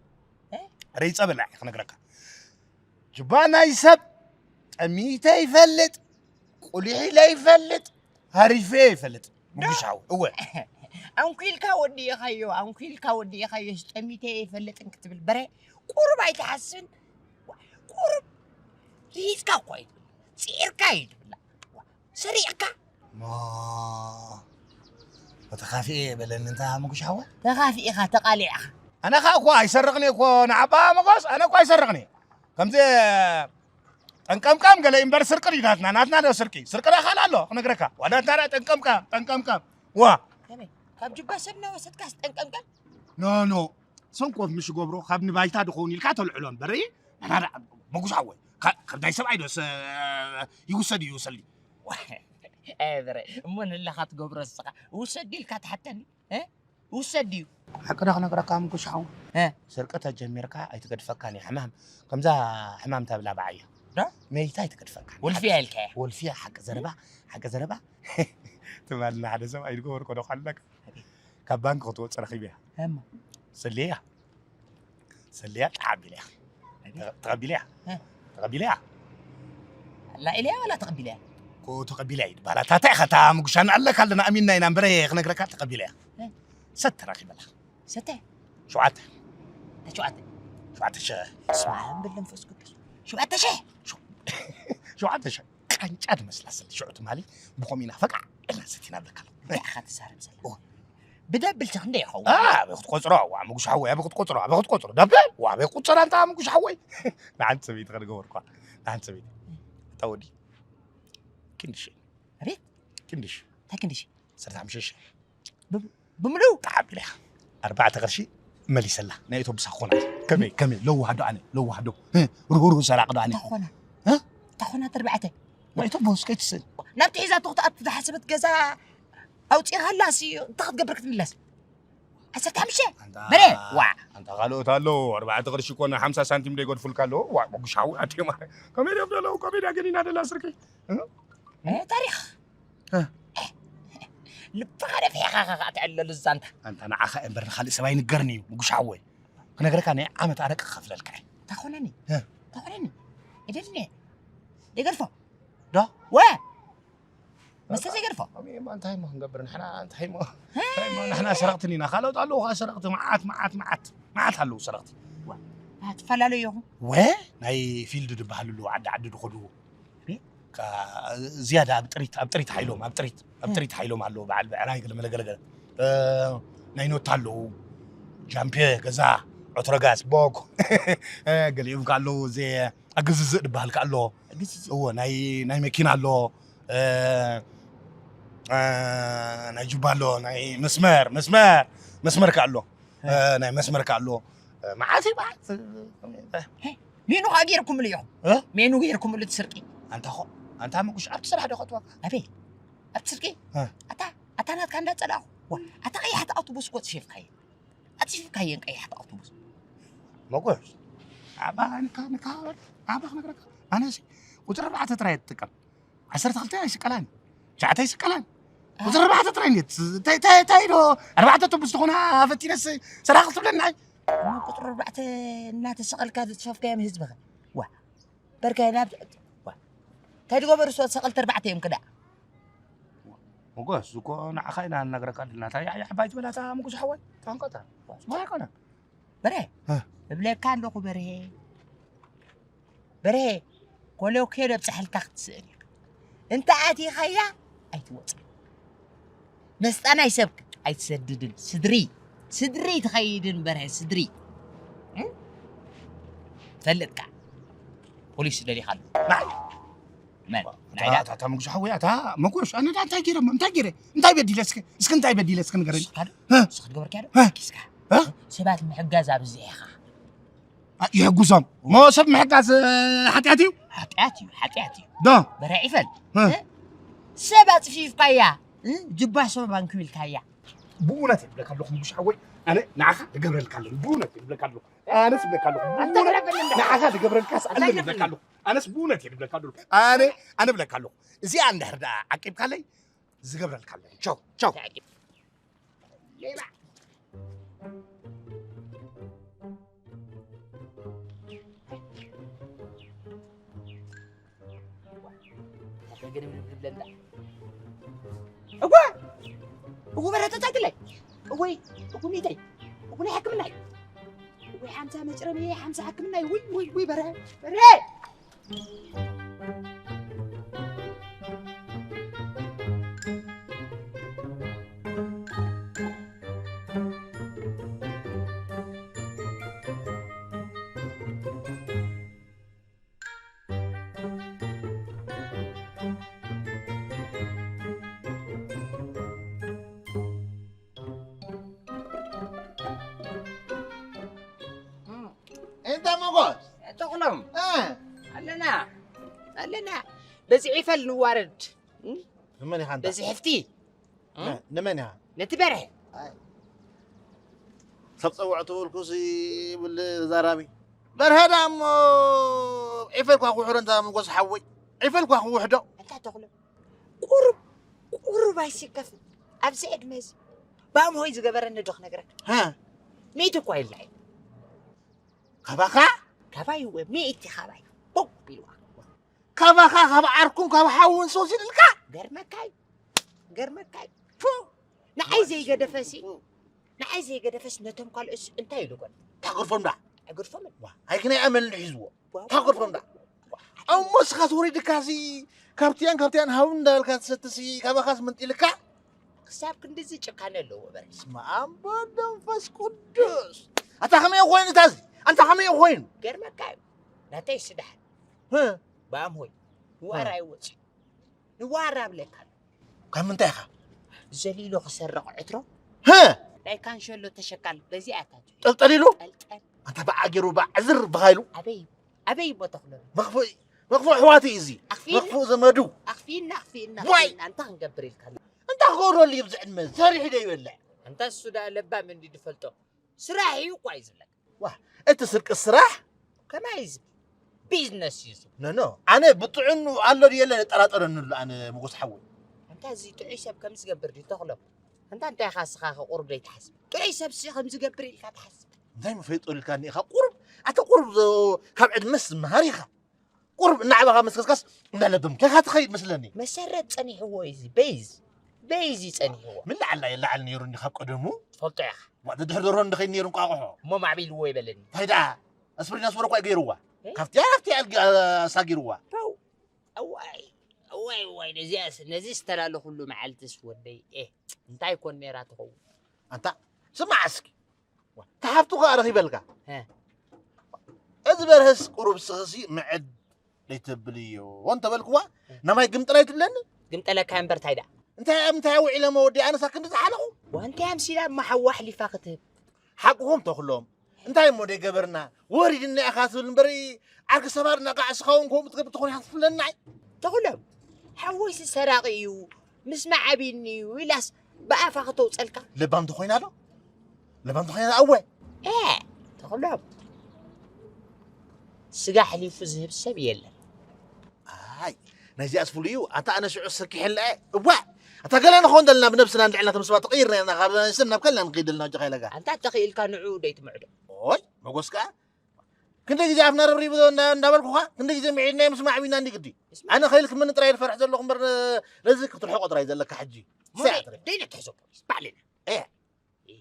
ርሂፀ በላዕ ክነግረካ ጁባ ናይ ሰብ ጠሚተ ይፈልጥ ቁሊሕ ኢለ ይፈልጥ ሃሪፈ ይፈልጥ ምጉሻው እወ ኣንኩልካ ወዲእኻዮ ኣንኩልካ ወዲእኻዮ ጠሚተ ይፈልጥን ክትብል በረ ቁሩብ ኣይትሓስብን ቁሩብ ሪኢፅካ እኮ እዩ ትብል ፅዒርካ እዩ ትብላ ሰሪዕካ ተኻፊኤ በለኒ እንታ ምጉሻወ ተኻፊእኻ ተቃሊዕኻ ኣነ ኸዓ እኮ ኣይሰርቕኒ እኮ ንዓባ መጎስ ኣነ እኮ ኣይሰርቕኒ ከምዚ ጠንቀምቀም ገለ እምበር ስርቂ ድዩ ናትና ናትና ዶ ስርቂ ስርቂ ዶ ካልእ ኣሎ ክነግረካ ዋዳትና ዳ ጠንቀምቀም ጠንቀምቀም ዋ ከመይ ካብ ጅባ ሰብ እናወሰድካስ ጠንቀምቀም ኖ ኖ ሰንኮፍ ምሽ ገብሮ ካብ ንባይታ ድኸውን ኢልካ ተልዕሎ እምበር ናና ዳ መጉሻወይ ካብ ናይ ሰብኣይ ዶ ይውሰድ እዩ ይውሰልኒ እሞ ንለኻ ትገብሮ ንስኻ ውሰድ ኢልካ ትሓተኒ ውሰድ ድዩ ሓቂ ዶ ክነግረካ ምኩሽ ሓው ስርቂ ተጀሚርካ ኣይትገድፈካን እዩ ሕማም ከምዛ ሕማም ተብላ በዓያ መይታ ኣይትገድፈካን ወልፊያ ኢልካያ ወልፊያ ሓቂ ዘረባ ሓቂ ዘረባ ትማልና ሓደ ሰብ ኣይድገበርኮ ዶ ካለካ ካብ ባንክ ክትወፅ ረኪብያ እማ ሰልያ ሰልያ ተዓቢለ እያ ተቐቢለ እያ ተቐቢለ እያ ላኢለ እያ ዋላ ተቐቢለ እያ ኮ ተቐቢለ እያ ይባላ ታታ ኢኻ እታ ምጉሻና ኣለካ ኣለና ኣሚንና ኢና እምበረ ክነግረካ ተቐቢለ እያ ሰተ ረኪበላ ሰተ ሸውዓተ ሸውዓተ ሸውዓተ ሸ ስማን ብለንፈስ ቅዱስ ሸውዓተ ሸ ሸውዓተ ሸ ቃንጫ ትመስላ ስለ ሽዑ ትማሊ ብኸምኡ ኢና ፈቃዕ ኢልና ሰቲና ብለካ ኣለኹ እንታይ ኢኻ ትዛረብ ዘላ ብደብል ሸ ክንደይ ይኸውን ኣበይ ክትቆፅሮ ዋ ምጉሽ ሓወይ ኣበይ ክትቆፅሮ ኣበይ ክትቆፅሮ ደብል ዋ ኣበይ ቁፅራ እንታ ምጉሽ ሓወይ ንሓንቲ ሰበይቲ ከድገበርኳ ንሓንቲ ሰበይቲ እታ ወዲ ክንዲ ሸ ኣቤት ክንዲ ሸ እንታይ ክንዲ ሸ ዓሰርተ ሓሙሽተ ሸ ብምሉእ ተዓቢለ ኣርባዕተ ቅርሺ መሊሰላ ናይ ኣውቶቡስ ኣኾና ከመይ ከመይ ለዋህዶ ኣነ ለዋህዶ ርህሩህ ሰራቂ ዶ ኣነ ታኾና ታኾና ተርባዕተ ናይ ኣውቶቡስ ከይትስእል ናብቲ ሒዛቶ ክትኣቱ ዝሓሰበት ገዛ ኣውፂኻላ ሲ እንታይ ክትገብር ክትምለስ ዓሰርተ ሓሙሽተ በለ ዋ ኣንታ ካልኦት ኣለዉ ኣርባዕተ ቅርሺ ኮነ ሓምሳ ሳንቲም ዶ ይገድፉልካ ኣለዉ ዋ መጉሻዊ ኣዴ ማርያም ከመይ ድዮም ዘለዉ ከመይ ድያ ገዲና ደላ ስርቂ ታሪክ ልብኻ ነፊሕኻ ከኣ ትዕለል እዛ ኣንታ። ኣንታ ንዓኻ እምበር ንኻልእ ሰብ ኣይንገርን እዩ፣ ምጉሽ ሓወይ። ክነግረካ ናይ ዓመት ኣረቂ ክኸፍለልካ እየ። እንታይ ኮነኒ? እ። እንታይ ኮነኒ? ኣይደልን እየ። ይገድፎ። ዶ? ወ! መስተ ዘይገድፎ። ኣሜ፣ እማ እንታይ እሞ ክንገብር ንሕና? እንታይ እሞ? እንታይ እሞ ንሕና ሰረቕትን ኢና። ካልኦት ኣለዉ ኸዓ ሰረቕቲ መዓት፣ መዓት፣ መዓት፣ መዓት ኣለዉ ሰረቕቲ። ዋ፣ ትፈላለዩ ኢኹም። ወ! ናይ ፊልድ ዝበሃል ኣለዉ፣ ዓዲ ዓዲ ዝኸዱ። ቤ? ከ-፣ ዝያዳ ኣብ ጥሪት፣ ኣብ ጥሪት ሓይሎም፣ ኣብ ጥሪት፣ ኣብ እ። ጥሪት ሓይሎም ኣለዉ። በዓል ብዕራይ ገለ መለ ገለ ገለ። እ፣ ናይ ኖታ ኣለዉ። ጃምፔ፣ ገዛ፣ ዖትረጋስ፣ ቦግ። እ፣ ገሊኦም ከ ኣለዉ፣ ዘ-፣ ኣግዝዝእ ዝበሃል ከ ኣሎ። ኣግዝዝእ? እዎ፣ ናይ፣ ናይ መኪና ኣሎ። እ፣ እ፣ ናይ ጁባ ኣሎ፣ ናይ መስመር፣ መስመር፣ መስመር ከ ኣሎ። እ። እ፣ ናይ መስመር ከ ኣሎ። እ፣ መዓት እዩ፣ መዓት። እ፣ እ። ሄ፣ ሜኑ ኸኣ ገይርኩምሉ ኢኹም። እ? ሜኑ ገይርኩምሉ እቲ ስርቂ። ኣንታ ኾ-፣ ኣንታ ምጉሽ ኣብቲ ስራሕ ዶ ከእትወካ? ኣበይ? ኣብቲ ስርቂ? እ። ኣታ፣ ኣታ ናትካ እንዳጸላእኹ። ዋ፣ ኣታ ቀያሕቲ ኣውቶቡስ እኮ ጽፊፍካየን። ኣጽፊፍካየን ቀያሕቲ ኣውቶቡስ። መጎስ፣ ኣባ ንካ፣ ንካ፣ ኣባ ክነግረካ። ኣነሲ ቁጽሪ ኣርባዕተ ጥራይ እየ ዝጥቀም። ዓሰርተ ክልተ ኣይስቀላን። ትሽዓተ ኣይስቀላን። ቁጽሪ ኣርባዕተ ጥራይ እንዴት? ታይ፣ ታይ፣ ታይ ዶ ኣርባዕተ ኣውቶቡስ ዝኾና ፈቲነስ ሰራኽ ክትብለና? እሞ ቁጽሪ ኣርባዕተ እናተሰቐልካ ዝጽፈፍካዮም ህዝብኸ? ዋ፣ በርከ ናብ፣ ዋ፣ እንታይ ዝገበሩ ሰ-፣ ሰቐልቲ ኣርባዕተ እዮም ክዳ? መጎስ፣ እኮ ንዓኻ ኢና ንነግረካ ኣለና። እታ ያሕያሕ ባይ ትበላ እታ ምጉስ ሓወይ፣ ተንቀታ። ጽቡቕ ኣይኮነን። በርሄ፣ እ። እብለካ ኣለኹ በርሄ። በርሄ፣ ኮለኮለ ኣብጽሐልካ ክትስእን ኢኻ። እንተ ኣቲኻያ፣ ኣይትወጽእን። መስጣ ናይ ሰብ ኣይትሰድድን። ስድሪ፣ ስድሪ ትኸይድን በርሀ፣ ስድሪ። እ? ትፈልጥ ከኣ። ፖሊስ ደሊኻ ኣሎ። ናይ? መን? እታ፣ ናይ ዳ? እታ፣ እታ መጉሻ ሓወይ፣ እታ መጎሽ፣ ኣነ ዳ እንታይ ገይረ፣ እንታይ ገይረ? እንታይ በዲለ እስኪ፣ እስኪ እንታይ በዲለ እስኪ ንገረኒ? ንስኻ ዶ? እ? ንስኻ ትገበርካዮ ዶ? እ? ኪስካ። እ? ሰባት ምሕጋዝ ኣብዚሕኻ። ኣ፣ ይሕጉሶም። እሞ ሰብ ምሕጋዝ፣ እ፣ ሓጢኣት እዩ? ሓጢኣት እዩ፣ ሓጢኣት እዩ። ዶ? በርሀ ዒፈል። እ? እ? ሰብ ኣጽፊፍካያ፣ እ? ጅባ ሰብ ኣንኪብልካያ። ብእውነት ይብለካ ኣለኹ፣ ምጉሽ ሓወይ፣ ኣነ ንዓኻ እገብረልካ ኣለኹ። ብእውነት ይብለካ ኣለኹ። ኣነስ ይብለካ ኣለኹ። ብእውነት ኣንተ ንዓኻ እገብረልካስ ኣለኒ ይብለካ ኣለኹ። ኣነስ ብእውነት ይብለካ ኣለኹ። ኣነ፣ ኣነ እብለካ ኣለኹ። እዚኣ እንድሕር ደኣ ዓቂብካለይ፣ ዝገብረልካ ኣለኹ። ቻው፣ ቻው። ሌባ። እዋ፣ እዋ በረተት ኣይትለይ። እወይ፣ እጉ ሚተይ፣ እጉ ናይ ሕክምና እዩ። እወይ፣ ሓምሳ መጭረሚ፣ ሓምሳ ሕክምና እዩ። ውይ፣ ውይ፣ ውይ፣ በረ፣ በረ። እንተ መጎስ። ተኽሎም። እ። ኣለና። ኣለና። በዚ ዒፈል ንዋረድ። እ? ንመን ኢኻ እንታ? በዚ ሕፍቲ። እ? ን-፣ ንመን ኢኻ? ነቲ በርሀ። ኣይ። ሰብ ጸውዕ ትብልኩሲ ይብል ዛራቢ። በርሀ ዳ እሞ ዒፈልኳ ክውሕዶ እንታ መጎስ ሓወይ። ዒፈልኳ ክውሕዶ። ኣንታ ተኽሎ። ቁሩብ፣ ቁሩብ ኣይስከፍን። ኣብዚ ዕድመ እዚ ባምሆይ ዝገበረኒ ዶ ክነግረካ? ሃ? ሚእቲ እኳ የላዕል። ካባኻ? ካባይ እወ፣ ሚእቲ ካባይ። ቦግ ኢልዋ። ካባኻ፣ ካብ ዓርኩን ካብ ሓውን ሰው ሲልልካ? ገርመካይ፣ ገርመካይ። ፉ! ንዓይ ዘይገደፈሲ፣ ንዓይ ዘይገደፈስ ነቶም ካልኦትስ እንታይ ኢሉ ኮን? ታገርፎም ዳ? ኣገርፎም። ዋ፣ ኣይክናይ ኣመል ሒዝዎ። ዋ፣ ታገርፎም ዳ? ዋ፣ እሞ እስኻስ ወሪድካሲ ካብቲያን ካብቲያን ሃው እንዳበልካ ትሰትሲ ካባኻስ ምንጢልካ? ክሳብ ክንድዚ ጭካነ ኣለዎ በረ። በስመ ኣብ ወወልድ ወመንፈስ ቅዱስ። ኣታ ከመይ ኮይኑ እታ እዚ? ኣንታ ከመይ ኮይኑ? ገርመካ እዩ። ናተይ ስዳሕ። ህ? ባም ሆይ። ንዋር እ። ኣይወጽእ። ንዋር ኣብለካ ኣሎ። ካብ ምንታይ ኢኻ? ዘሊሉ ክሰርቕ ዕትሮ። ህ? ናይ ካንሸሎ ተሸካል በዚኣ እያ ታትዩ። ጠልጠሊሉ? ጠልጠል። ኣንታ ብዓገሩ ባዕዝር ብኻይሉ? ኣበይ? ኣበይ እሞ ተኽሎ? መኽፎ-፣ መኽፎ ኣሕዋቱ እዩ እዚ። ኣኽፊእና? መኽፎ ዘመዱ። ኣኽፊእና፣ ኣኽፊእና፣ ዋይ! ኣኽፊእና። እንታይ ክንገብር ኢልካ ኣሎ? እንታይ ክገብረሉ እዩ ብዚ ዕድመ? ሰሪሑ ዶ ይበልዕ? ኣንታ እሱ ደኣ ለባም እንዲ ዝፈልጦ። ስራሕ እዩ እኳ እዩ ዝብለካ። ዋ፣ እቲ ስርቂ ስራሕ? ከማይ እዩ ዝብል። ቢዝነስ እዩ ዝብል። ኖ፣ ኖ። ኣነ ብጥዕኑ ኣሎ ድዩ የለን እጠራጠረኒ ኣሎ ኣነ መጎስ ሓወይ። እንታይ እዚ ጥዑይ ሰብ ከም ዝገብር ድዩ ተኽሎም? እንታ እንታይ ኢኻ እስኻ ከ ቁሩብ ዘይትሓስብ? ጥዑይ ሰብ ሲ ከም ዝገብር ኢልካ ትሓስብ? እንታይ መፈይጦ ኢልካኒ ኢኻ? ቁሩብ፣ ኣታ ቁሩብ ዞ-፣ ካብ ዕድመስ ዝመሃር ኢኻ። ቁሩብ እናዓበኻ መስከስካስ እንዳለበምካኻ ትኸይድ መስለኒ። መሰረት ጸኒሕዎ እዩ እዚ በይዝ። በይዝ እዩ ጸኒሕዎ። ምን ላዕልና የላዕል ነይሩ እንዲ ካብ ቀደሙ? ትፈልጦ ኢኻ። ዋ፣ ደድሕር ደርሆ እንድኸይድ ነይሩ እንቋቑሖ። እሞ ማዕቢልዎ ይበለኒ። እንታይ ደኣ? ኣስፕሪን ኣስመረ እኳ እዩ ገይርዋ። እ? ካብቲ ኣብቲ ኣልጊ ኣሳጊርዋ። ፓው። እዋይ፣ እዋይ፣ እዋይ፣ ነዚኣስ፣ ነዚ ዝተላለኹሉ መዓልትስ ወደይ፣ ኤ፣ እንታይ ኮን ነይራ ትኸውን? ኣንታ፣ ስማዕ እስኪ። ዋ፣ ተሓፍቱ ከኣ ረኺበልካ። ሀ። እዚ በርሀስ ቁሩብ ስኽሲ ምዕድ ደይተብልዮ እንተበልክዋ፣ እ። ነማይ ግምጥል ኣይትብለኒ? ግምጠለካ እምበር ታይ ደኣ? እንታይ ኣብ ምንታይ ውዒለ መወዲ ኣነሳ ክንዲ ዝሓለኹ? ዋ፣ እንታይ ኣምሲላ እማ ሓዋ ኣሕሊፋ ክትህብ? ሓቅኹም ተኽሎም። እንታይ እሞ ደይ ገበርና? ወሪድና ኢኻ ትብል እምበር ዓርኪ ሰባር ነቃዕ ስኻውን ከምኡ ትገብር ትኾን ኢኻ ትፍለና። ተኽሎም፣ ሓወይሲ ሰራቒ እዩ፣ ምስ መዓቢኒ እዩ ኢላስ ብኣፋ ከተውጸልካ? ለባም ተኾይና ዶ? ለባም ተኾይና ዶ? ኣወ። ኤ፣ ተኽሎም፣ ስጋ ኣሕሊፉ ዝህብ ሰብ የለን። ኣይ፣ ናይዚኣስ ፍሉይ እዩ። ኣታ ኣነ ሽዑ ሰኪሐላ እየ። እዋ፣ ኣታ ገለ ንኸውን ዘለና ብነብስና እንድዕልና ተምስባ ተቐይርና ኢና ካብ ሰብ ናብ ከልና ንኸይድ ዘለና ጀኻ ኢለጋ። ኣንታ ተኽኢልካ ንዕኡ ደይትምዕዶ። ኦይ፣ መጎስ ከኣ ክንደይ ግዜ ኣፍና ረብሪቡ እንዳ-፣ እንዳበልኩኻ፣ ክንደይ ግዜ ምዒድናዮ ምስ ማዕቢና እንዲ ግዲ። እስማ- ኣነ ከይልክመኒ ጥራይ ዝፈርሕ ዘለኹ እምበር፣ ነዚ ክትርሕቆ ጥራይ ዘለካ ሕጂ። ሞዴ፣ ሰዓት ረብ- ደይ ነትሕዞ ፖሊስ፣ ባዕልና። ኤ፣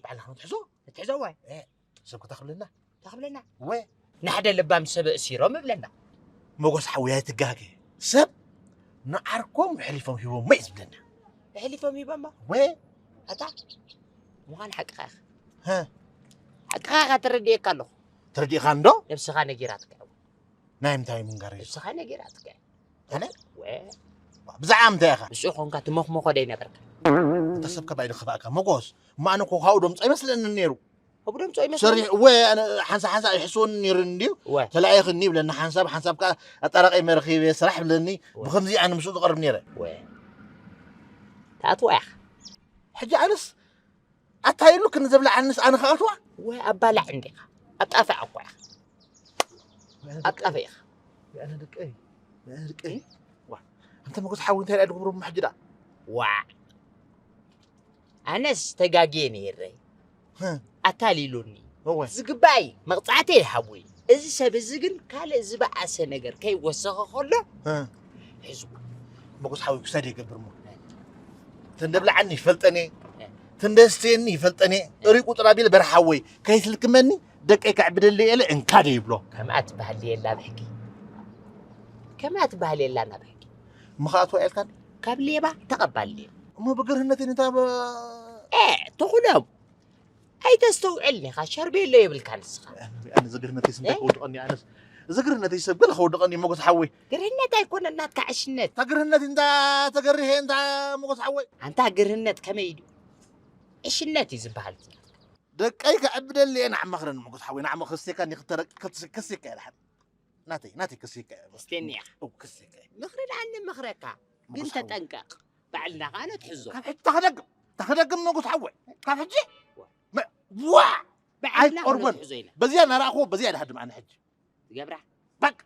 ባዕልና ክንትሕዞ? ንትሕዞ ዋይ። ኤ፣ ሰብ ክተኽብለና? ተኽብለና? ወ። ንሓደ ለባም ሰብ እሲሮም እብለና። መጎስ ሓወይ ኣይትጋገ። ሰብ ንዓርኮም ኣሕሊፎም ሂቦሞ እዩ ዝብለና። ኣሕሊፎም ሂቦሞ? ወ። ኣታ፣ ምዃን ሓቅኻ ኢኻ። ሀ። ሓቅኻ ኢኻ፣ ተረዲኤካ ኣለኹ። ተረዲእካ እንዶ? ነብስኻ ነጊራትካ እያ። ናይ ምንታይ ምንጋር እዩ? ነብስኻ ነጊራትካ እያ። ኣነ? ወ። ብዛዕባ ምንታይ ኢኻ? ምስኡ ኾንካ ትመኽመኾ ደይነበርካ። እንተ ሰብ ከባይ ድኽፋእካ፣ መጎስ። እሞ ኣነ እኮ ካብኡ ደምጾ ኣይመስለንን ነይሩ። ኣብኡ ደምጾ ኣይመስለንን? ሰሪሕ፣ ወ፣ ኣነ ሓንሳብ ሓንሳብ ኣይሕስወንን ነይሩ እንድዩ። ወ። ተላኢኽኒ ይብለኒ ሓንሳብ፣ ሓንሳብ ከኣ ኣጣራቒ መረኺበ ስራሕ ይብለኒ። ወ። ብኸምዚ ኣነ ምስኡ ዝቐርብ ነይረ። ወ። ትኣትዋ ኢኻ። ሕጂ ኣነስ ኣታ ኢሉ ክንዘብላ ኣንስ ኣነ ክኣትዋ? ወይ ኣባላዕ እንዲኻ። ኣጣፍዕ እኮ ኢኻ። ኣጣፍዕ ኢኻ። ኣነ ደቀይ፣ ኣነ ደቀይ። እ? ዋ፣ ኣንተ መጎስ ሓዊ እንታይ ደኣ ድግብሮ ብመሕጅዳ? ዋ። ኣነስ ተጋግየ ነይረ። ህ። ኣታሊሉኒ። እወ። ዝግባይ መቕጻዕቲ ይሃቡኒ። እዚ ሰብ እዚ ግን ካልእ ዝበኣሰ ነገር ከይወሰኸ ከሎ እ። ሒዙ። መጎስ ሓወይ ክሳድ ይገብር እሞ። ተንደብልዓኒ ይፈልጠኒ፣ እ። ተንደስትየኒ ይፈልጠኒ። እ። ሪቁ ጥራቢል በርሓወይ ከይትልክመኒ ደቀይ ከዕብደለይ እለ እንካ ዶ ይብሎ። ከምኣ ትበሃል የላ ብሕጊ። ከምኣ ትበሃል የላ ናብ ሕጊ። ምኽኣትዋ ኢልካኒ? ካብ ሌባ ተቐባል ሌባ። እሞ ብግርህነተይ ነታ ብ-፣ ኤ፣ ተኹሎም። ኣይተስተውዕልን ኢኻ፣ ሸርቤሎ የብልካ ንስኻ። ኣነ፣ ኣነ ዝግርነተይ ስም እ? እንታይ ከውድቐኒ፣ ኣነስ ዝግርነተይ ሰብ ገለ ከውድቐኒ፣ ሞጎስ ሓወይ። ግርህነት ኣይኮነን ናትካ ዕሽነት። እታ ግርህነት እንታ ተገሪሀ እንታ ሞጎስ ሓወይ። ኣንታ ግርህነት ከመይ እዩ? ዕሽነት እዩ ዝበሃል። ደቀይ ከዕብደሊ እየ፣ ንዓመኽረኒ ሞጎስ ሓወይ፣ ንዓመ ክስቴካ፣ ኒ ክተረቅ-፣ ክስ-፣ ክስቴካ እየ፣ ደሓን። ናተይ፣ ናተይ ክስቴካ እየ። ክስቴኒ ኢኻ። እው፣ ክስቴካ እየ። ምኽሪ ደኣ ንምኽረካ፣ ግን ሞጎስ ሓወይ። ተጠንቀቕ። ባዕልና ኸኣ ነትሕዞ። ካብ ሕጂ ተኸደግም፣ ተኸደግም ሞጎስ ሓወይ። ካብ ሕጂ? ዋ። መ-፣ ዋ! ባዕልና ኣይቆርበን። ኸነትሕዞ ኢና። በዚኣ እናረኣኽዎ፣ በዚኣ ድሃድም ኣነ ሕጂ። ትገብራ? በቃ።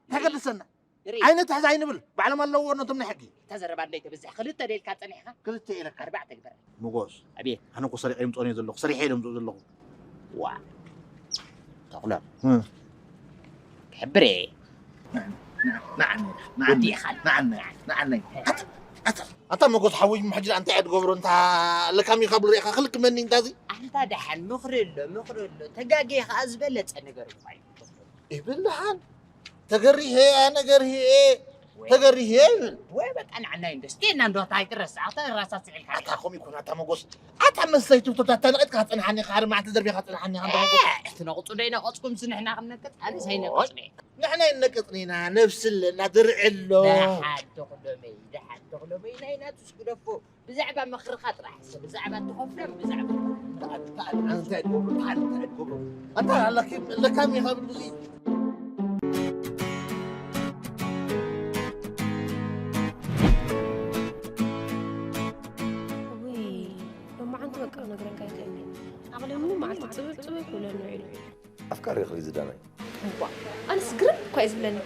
እንታይ ንርኢ። ገድሰና? ንርኢ። ኣይንትሕዝ ኣይንብል። ባዕሎም ኣለዎ ነቶም ናይ ሕጊ። እታ ዘረባ እንዶ ኣይተብዝሕ። ክልተ ደልካ ጸኒሕካ? ክልተ ኢለካ። ኣርባዕተ ግበር። ሞጎስ። ኣቤት። ኣነ እኮ ሰሪቐ ይምጽኦ እየ ዘለኹ። ሰሪሐ እየ ደምጽኦ ዘለኹ። ዋ። ተኹሎም። እ። ክሕብር እየ። ንዓኒ፣ ንዓኒ፣ ወዲእኻ። ንዓኒ፣ ንዓኒ። ኣታ፣ ኣታ፣ ኣታ ሞጎስ ሓወይ፣ ሕጂ እንታይ እየ ትገብሮ? እንታ ለካሚ ካብ ሪእኻ ክልክመኒ እንታ እዚ? ኣንታ ደሓን ምኽሪ ኣሎ፣ ምኽሪ ኣሎ። ተጋግየ ኸኣ ዝበለጸ ነገር እኳ እዩ። ይብል ደሓን። ተገሪሄ፣ ኣነ ገርሂኤ፣ ወይ። ተገሪሄ ይብል። ወይ በቃ ንዓናይ እንዶ፣ ስቴና እንዶ፣ እንታይ ትረሳ? ኣታ ራሳ ስዕልካ ኣታ ዲኻ? ከምኡ ይኮን፣ ኣታ ሞጎስ። ኣታ መስተይ ትብቶ፣ ኣታ ነቒጥካ ትጸንሓኒ፣ ሓደ መዓልቲ ደርቢኻ ትጸንሓኒ፣ ኣንታ ሞጎስ። ኤ፣ እቲ ነቕጹ ዶ ይነቐጽኩም፣ ንሕና ክንነቅጽ? ኣነስ ኣይነቅጽን እየ። ንሕና ይነቅጽን ኢና፣ ነብሲ ኣለና፣ ድርዒ ኣሎ። ደሓን ተኽሎመይ፣ ደሓን ተኽሎመይ፣ ናይ ናቱስ ግደፎ። ብዛዕባ ምኽርኻ ጥራሕ፣ ብዛዕባ ትኸፍሎም፣ ብዛዕባ ተዓል፣ ተዓል፣ ኣነ እንታይ ትገብሮ? ተዓል፣ እንታይ ትገብሮ? ኣታ ኣለኪ፣ ለካሚ ካብ ብዙ ውይ፣ ሎማዓንቲ በቃ ክነግረካ ኣይክእልን እየ። ዓቕለይ ምሉእ መዓልቲ ጽብብ ጽብብ ክብለኒ ውዒሉ። ኣፍቃሪ ይኽሪ ዝዳናይ። እዋ፣ ኣነስ ግርም እኳ እዩ ዝብለኒ።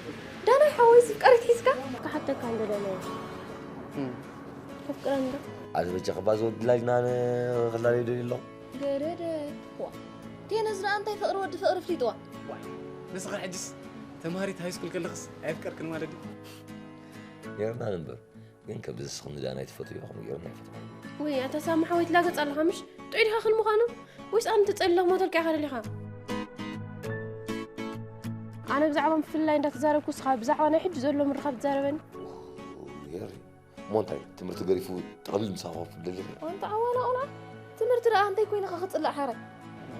ዳናይ ሓወይ፣ ዝፍቀሪት ሒዝካ? ክሓተካ እንደ ዳናይ። እም። ፍቅረን ዶ? ኣቲ በጃ ክባ ዝወድላ ዲና ኣነ ክላለዩ ደልዩ ኣለኹ። ገረደ። ዋ፣ ቴነስ ደኣ እንታይ ፍቅሪ ወዲ ፍቅሪ ፍሊጥዋ? ንስኻ ሕጅስ ተምሃሪት ሃይስኩል ከለኽስ ኣየፍቀርክን ማለት ድዩ? ጌርና ንበር ግን ከምዚ ንስኽን ንዳ ናይ ትፈትዮ ከምኡ ጌርና ይፈትዋ። ወይ ኣታ ሳሚ ሓወይ ትላገጽ ኣለኻ ምሽ? ጥዑይ ዲኻ ክን ምዃኑ? ወይስ ኣነ ተጸሊለ ክሞተልካ ኢኻ ደሊኻ? ኣነ ብዛዕባ ምፍልላይ እንዳተዛረብኩ ንስኻ ብዛዕባ ናይ ሕጂ ዘሎ ምርኻብ ትዛረበኒ? ጌሪ እሞ እንታይ ትምህርቲ ገዲፉ ጥቕልል ምሳኻ ክፍደል ኣንተ ኣዋላ ቆልዓ ትምህርቲ ደኣ እንታይ ኮይንኻ ክጽላእ ሓረ?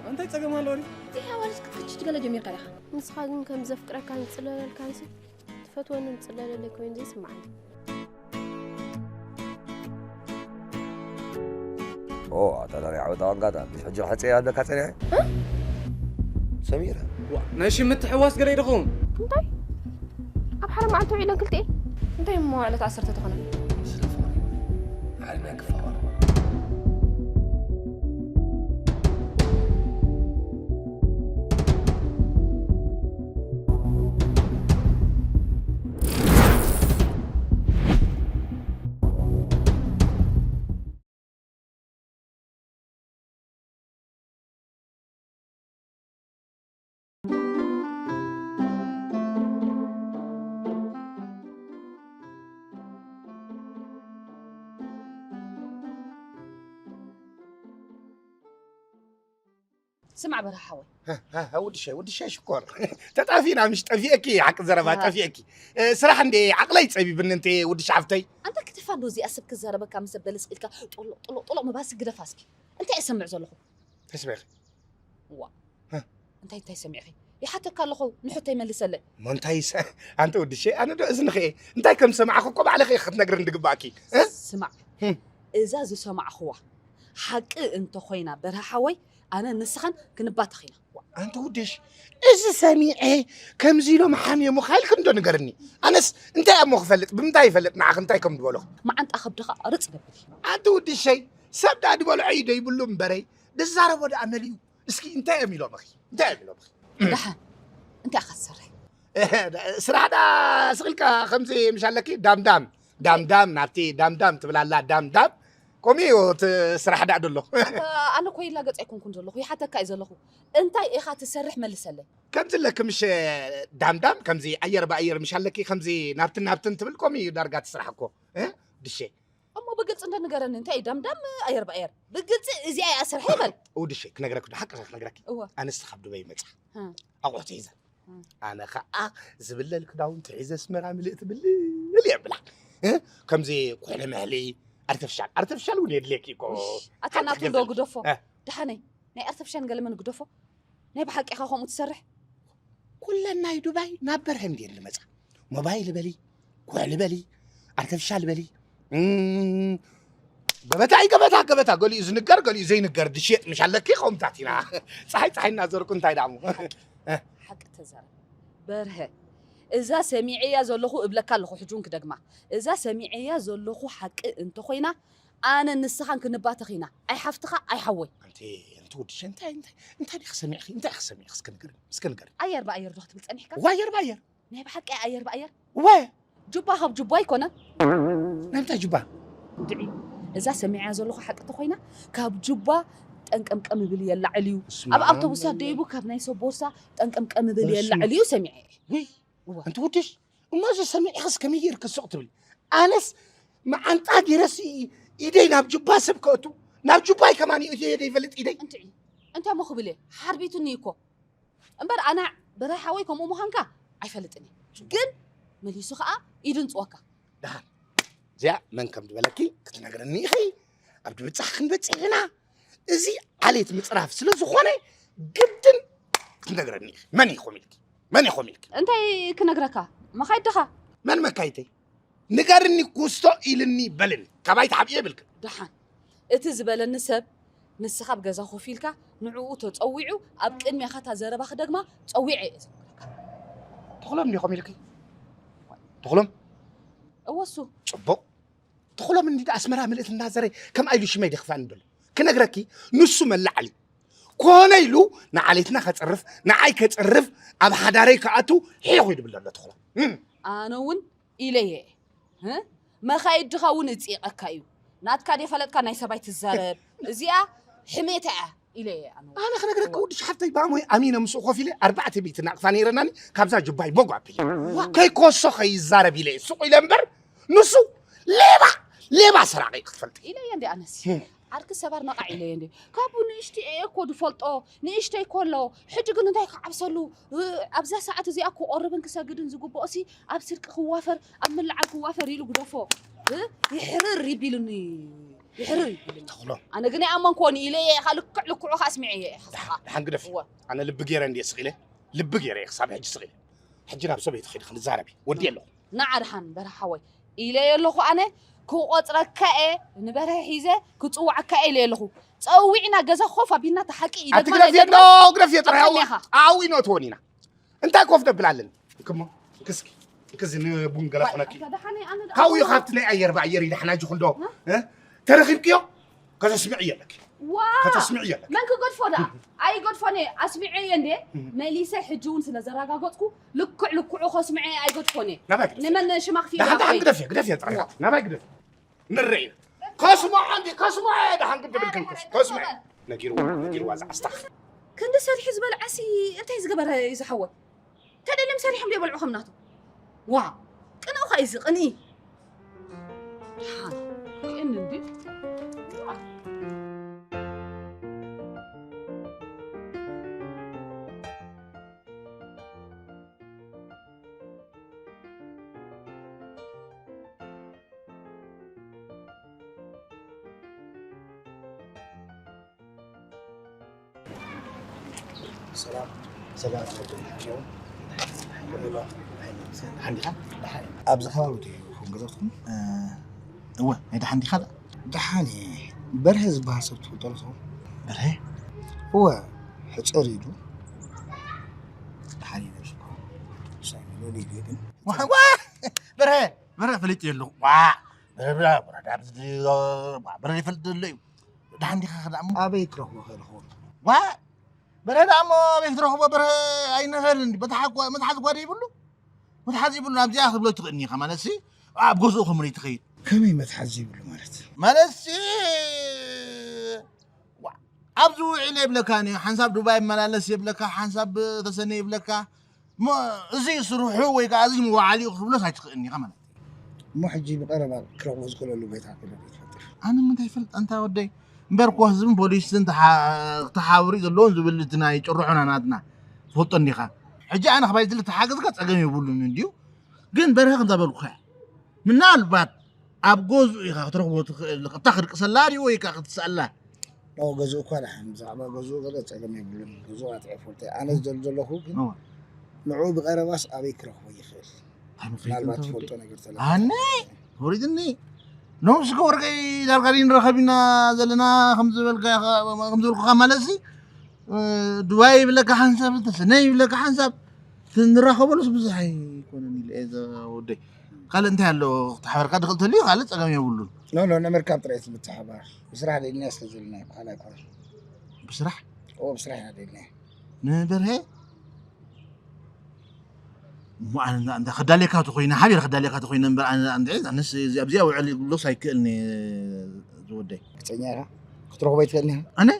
እንታይ ጸገም ኣለዎ ድዩ? እቲ ሓዋልስ ክትፍችት ገለ ጀሚርካ ዲኻ? ንስኻ ግን ከም ዘፍቅረካን ዝጽለለልካንሲ ትፈትወንን ትጽለለለይ ኮይኑ ዘይስምዓኒ። ኦ ኣታ ዳርያ ዓወታ ዋንጋታ ምስ ሕጂ ሕፀ ኣለካ ፀኒዐ ሰሚረ ናይ ሽምት ትሕዋስ ገለ ይድኸውን እንታይ ኣብ ሓደ መዓልቲ ውዒለን ክልቲኤ እንታይ እሞ ዕለት ዓሰርተ ተኾነ ዓለምያ ክፋቐር ስማዕ በርሃ ሓወይ ውድሻይ ውድሻይ ሽኮር ተጣፊና ምሽ ጠፊእኪ ሓቂ ዘረባ ጠፊእኪ ስራሕ እንደ ዓቕለይ ፀቢብኒ እንተ ውድሽ ሓፍተይ ኣንታ ክትፋ እንዶ እዚኣ ሰብ ክዛረበካ ምስ በለስ ኢልካ ጥሎ ጥሎ ጥሎ ምባስ ግደፋ እስኪ እንታይ እሰምዕ ዘለኹ ተስበኺ ዋ እንታይ እንታይ ሰሚዕኺ ይሓተካ ኣለኹ ንሕተይ መልሰለይ እሞ እንታይ ኣንተ ውድሸ ኣነ ዶ እዝንኺ እየ እንታይ ከም ዝሰማዕኺ እኮ ባዕልኺ ኢኺ ክትነግርኒ ዝግባእኪ ስማዕ እዛ ዝሰማዕኽዋ ሓቂ እንተኾይና በርሃ ሓወይ ኣነ ንስኻን ክንባተኽ ኢና ኣንተ ውድሽ እዚ ሰሚዐ ከምዚ ኢሎም ሓሚሙኻ ኢልክን ዶ ንገርኒ ኣነስ እንታይ እሞ ክፈልጥ ብምንታይ ይፈልጥ ንዓኽ እንታይ ከም ዝበሎ መዓንጣ ከብድኻ ርፅ ደብል ኣንተ ውድሸይ ሰብ ዳ ዝበልዖ እዩ ደይብሉ እምበረይ ዝዛረቦ ደኣ መን እዩ እስኪ እንታይ እዮም ኢሎምኺ እንታይ እዮም ኢሎምኺ ደሓን እንታይ ኢኻ ትሰርሕ ስራሕ ዳ ስቕልካ ከምዚ ምሽ ኣለኪ ዳምዳም ዳምዳም ናብቲ ዳምዳም ትብላላ ዳምዳም ከምኡ እዩ እቲ ስራሕ ዳእ ደሎ ኣነ እኮ ይላገጽ ኣይኮንኩን ዘለኹ ይሓተካ እዩ ዘለኹ እንታይ ኢኻ ትሰርሕ መልሰለይ ከምዚ ኣለኪ ምሽ ዳምዳም ከምዚ ኣየር ብኣየር ምሽ ኣለኪ ከምዚ ናብትን ናብትን ትብል ከምኡ እዩ ዳርጋ እቲ ስራሕ እኮ ድሼ እሞ ብግልፂ እንደ ንገረኒ እንታይ እዩ ዳምዳም ኣየር ብኣየር ብግልፂ እዚኣ እያ ስርሐ ይበል ውድሸይ ክነግረክ ዶ ሓቂ ክነግረክ እወ ኣንስቲ ካብ ዱበይ መፃ ኣቑሑት ሒዘ ኣነ ከዓ ዝብለል ክዳውንቲ ሒዘ ኣስመራ ምልእቲ ብልል እየ ብላ ከምዚ ኩሕሊ መህሊ ኣርቲፊሻል ኣርቲፊሻል እውን የድልየኪ እኮ ኣታ ናቱ ዶ ግደፎ ደሓነይ ናይ ኣርቲፊሻል ገለመን ግደፎ ናይ ብሓቂኻ ከምኡ ትሰርሕ ኩለን ናይ ዱባይ ናብ በርሀ እንድየን ዝመፃ ሞባይል በሊ ኩሕሊ በሊ ኣርተፊሻል በሊ ገበታ እዩ ገበታ ገበታ ገሊኡ ዝንገር ገሊኡ ዘይንገር ድሽየጥ ምሽ ኣለኪ ከምታት ኢና ፀሓይ ፀሓይ እናዘርቁ እንታይ ዳሞ ሓቂ ተዛረብ በርሀ እዛ ሰሚዐያ ዘለኹ እብለካ ኣለኹ ሕጂ እውን ክደግማ እዛ ሰሚዐያ ዘለኹ ሓቂ እንተኾይና ኣነ ንስኻን ክንባተኽ ኢና ኣይ ሓፍትኻ ኣይ ሓወይ ኣንቲ ኣንቲ ወዲ ሸ እንታይ እንታይ እንታይ ዲኺ ሰሚዕኺ እንታይ ኢኺ ሰሚዕኺ እስከ ንገርኒ እስከ ንገርኒ ኣየር ብኣየር ዶ ክትብል ጸኒሕካ ዋየር ባየር ናይ ብሓቂ ኣየር ብኣየር ወ ጁባ ካብ ጁባ ኣይኮነን ናይ ምንታይ ጁባ ድዒ እዛ ሰሚዐያ ዘለኹ ሓቂ ተኾይና ካብ ጁባ ጠንቀምቀም ይብል የላዕል እዩ ኣብ ኣውቶቡሳት ደይቡ ካብ ናይ ሰብ ቦርሳ ጠንቀምቀም ይብል የላዕል እዩ ሰሚዐ ውይ ኣንቲ ውድሽ እሞ እዚ ሰሚዕኽስ ከመይ ጌርኪ ስቕ ትብሊ ኣነስ መዓንጣ ጌረስ ኢደይ ናብ ጁባ ሰብ ከእቱ ናብ ጁባይ ከማን እዩ እትየ ዘይፈልጥ ኢደይ እንትዒ እንታይ እሞ ክብል እየ ሓርቢቱኒ እኮ እምበር ኣነ በርሀ ሓወይ ከምኡ ምዃንካ ኣይፈልጥን እየ ግን መሊሱ ከዓ ኢዱ ንፅወካ ደሓን እዚኣ መን ከም ዝበለኪ ክትነግረኒ ኢኺ ኣብ ድብፃሕ ክንበፅሕ ኢና እዚ ዓሌት ምፅራፍ ስለ ዝኾነ ግድን ክትነግረኒ ኢኺ መን ኢኹም ኢልኪ መን ኢኹም ኢልኪ እንታይ ክነግረካ መኻይድኻ መን መካይተይ ንገርኒ ኩስቶ ኢልኒ በልኒ ካባይ ተሓብዮ ይብልክን ደሓን እቲ ዝበለኒ ሰብ ንስኻ ኣብ ገዛ ኮፍ ኢልካ ንዕኡ ተጸዊዑ ኣብ ቅድሜኻ እታ ዘረባ ክደግማ ጸዊዐ እየ ዘንግረካ ተኽሎም እንዲኾም ኢልኪ ተኽሎም እወሱ ጽቡቕ ተኽሎም እንዲ ኣስመራ ምልእት እናዘረ ከም ኣይሉ ሽመይ ደኽፋኒ ደሎ ክነግረኪ ንሱ መላዓሊ ኮነ ኢሉ ንዓሌትና ከፅርፍ ንዓይ ከፅርፍ ኣብ ሓዳረይ ከኣቱ ሒኹ ይድብል ኣሎ ተኽሎም ኣነ እውን ኢለየ መኻይድኻ እውን እፅኢቐካ እዩ ናትካ ደፈለጥካ ናይ ሰባይ ትዛረብ። እዚኣ ሕሜታ እያ ኢለ እየ ኣነ። ኣነ ክነግረካ ወዲ ሸሓፍተይ ብኣሞይ ኣሚነ ምስኡ ኮፍ ኢለ ኣርባዕተ ሚእቲ ናቕፋ ነይረናኒ። ካብዛ ጅባይ ቦግ ኣቢለ ከይኮሶ ከይዛረብ ኢለ እየ ስቕ ኢለ እምበር ንሱ ሌባ ሌባ ሰራቂ ክትፈልጥ ኢለ እየ እንዲ ኣነስ ዓርኪ ሰባር ነቓዕ ኢለ እየ እንዲ ካብኡ ንእሽቲ እየ እኮ ዝፈልጦ ንእሽተይ ከሎ ሕጂ ግን እንታይ ክዓብሰሉ ኣብዛ ሰዓት እዚኣ ክቆርብን ክሰግድን ዝግብኦ ሲ ኣብ ስርቂ ክዋፈር ኣብ ምልዓል ክዋፈር ኢሉ ግደፎ ይሕርር ይቢሉኒ ይሕርር ይቢሉኒ ተኽሎ ኣነ ግን ኣይኣመንክዎን ኢለ እየ ኢኻ ልክዕ ልክዑ ከዓ ስሚዐ እየ ኢኻ ደሓን ግደፍ ኣነ ልቢ ገይረ እንድየ ስቕ ኢለ ልቢ ገይረ እየ ክሳብ ሕጂ ስቕ ኢለ ሕጂ ናብ ሰበይቲ ከይደ ክንዛረብ እየ ወዲ ኣለኹ ንዓ ደሓን በርሃ ሓወይ ኢለ ኣለኹ ኣነ ክቆፅረካ እየ ንበርሀ ሒዘ ክፅውዐካ እየ ኢለ ኣለኹ ፀዊዕና ገዛ ኮፍ ኣቢልና ተሓቂ ኣቲ ግደፍ የዶ ግደፍ የጥራይ ኣዊ ኖትዎን ኢና እንታይ ኮፍ ደብል ኣለኒ ክሞ ክስኪ ክዚ ንቡን ገላ ኮነኪ ካብኡ ካብቲ ናይ ኣየር ብኣየር ኢለ ሓናጅ ኩልዶ ተረኺብክዮ ከተስምዕዮ ኣለኪ ከተስምዕዮ ኣለኪ መን ክገድፎ ደኣ ኣይገድፎን እየ ኣስሚዐየ እንዴ መሊሰ ሕጂ እውን ስለ ዘረጋገፅኩ ልክዕ ልክዑ ከስምዐየ ኣይገድፎን እየ ናባይ ግደፍ ንመን ሽማ ክፍኢሉ ደሓን ደሓን ኣቦይ ግደፍ ግደፍ እየ ጥራይ ናባይ ግደፍ ንረኢ ከስምዖ እንዲ ከስምዖ እየ ደሓን ግደፍ ኢልክን ከስ ከስምዖ ነጊርዋ ነጊርዋ ዝዓስታ ክንዲ ሰሪሑ ዝበልዓሲ እንታይ ዝገበረ እዩ ዝሓወ ተደልዮም ሰሪሖም ዶ ይበልዑ ከም ናቱ ዋእ ቅንኢ ኸ እዩ እዚ ቅንኢ ደሓን ሪኤኒ እንዲ ዋእ ሰላም ሰላም ሓንዲኻ ኣብዚ ከባቢ ዶ ይኹን ገዛትኩም እወ ናይ ደሓን ዲኻ ደሓን እየ በርሀ ዝበሃል ሰብ ትፈልጦ ዶ ትኸውን በርሀ እወ ሕፅር ኢሉ ደሓን እዩ ነብስኮ ሳይ መለሊ ግን በርሀ በርሀ ፈሊጥ የለኹ በርሀ ይፈልጥ ዘሎ እዩ ደሓን ዲኻ ከ ደኣ እሞ ኣበይ ክረኽቦ ክእል ክኸውን ዋ በርሀ ደኣ እሞ ኣበይ ክትረኽቦ በርሀ ኣይንኽእል እንዲ መትሓዝ ጓ ዘይብሉ መትሓዝ ይብሉ ኣብዚኣ ክብሎ ትኽእልኒ ኢኻ ማለት ሲ ኣብ ገዝኡ ከምሪ ትኸይድ ከመይ መትሓዝ ዘይብሉ ማለት ማለት ሲ ኣብዚ ውዒለ ይብለካ ሓንሳብ ዱባይ ይመላለስ ይብለካ ሓንሳብ ተሰነ ይብለካ እሞ እዚ ስርሑ ወይ ከዓ እዚ መዋዓሊኡ ክትብሎስ ኣይትኽእልን ኢኻ ማለት እዩ። እሞ ሕጂ ብቐረባ ክረኽቦ ዝኽእለሉ ቦታ ከሎ ዶ ትፈልጥ? ኣነ ምንታይ ይፈልጥ ኣንታ ወደይ እምበር እኮ ህዝብን ፖሊስን ተሓ- ተሓብሩ ዘለውን ዝብል እቲ ናይ ጭርሖና ናትና ትፈልጦ እንዲኻ። ሕጂ ኣነ ክባይ ዝል ተሓገዝካ ጸገም የብሉን እንድዩ ግን በርሀ ከምዛ በልኩኻ ምናልባት ኣብ ገዝኡ ኢኻ ክትረኽቦ ትኽእል እታ ክድቅሰላ ድዩ ወይ ከዓ ክትስኣላ ኖ ገዝኡ እኳ ደሓን ብዛዕባ ገዝኡ ገለ ፀገም የብሉን ገዝኡ ኣጥዒ ፈልጠ ኣነ ዝደል ዘለኹ ግን ንዑ ብቀረባስ ኣበይ ክረኽቦ ይኽእል ምናልባት ትፈልጦ ነገር ተለ ኣነ ወሪድኒ ኖምስ ከወርቀይ ዳርጋ ንረኸብ ኢና ዘለና ከምዝበልኩኻ ማለት ሲ ድባይ ይብለካ ሓንሳብ ተሰነ ይብለካ ሓንሳብ ንራኸበሉስ ብዙሕ ኣይኮነን ኢለ እየ ወደይ ካልእ እንታይ ኣሎ ተሓበርካ ድኽእል ተልዩ ካልእ ፀገም የብሉን ኖ ኖ ንምርካብ ጥራይ እቲ ምትሕባር ብስራሕ ደልና ስለ ዘለና ይበሃል ኣይኮነን ብስራሕ ኦ ብስራሕ ኢና ደልና ንበርሀ እሞ ኣነ እንዳ ክዳሌካ ተኮይነ ሓቢረ ክዳሌካ ተኮይነ እምበር ኣነ እንድዒ ኣነስ ኣብዚኣ ውዕል ይብሎስ ኣይክእልን ዝወደይ ብፀኛ ኢኻ ክትረኽቦ ኣይትኽእልን ኢኻ ኣነ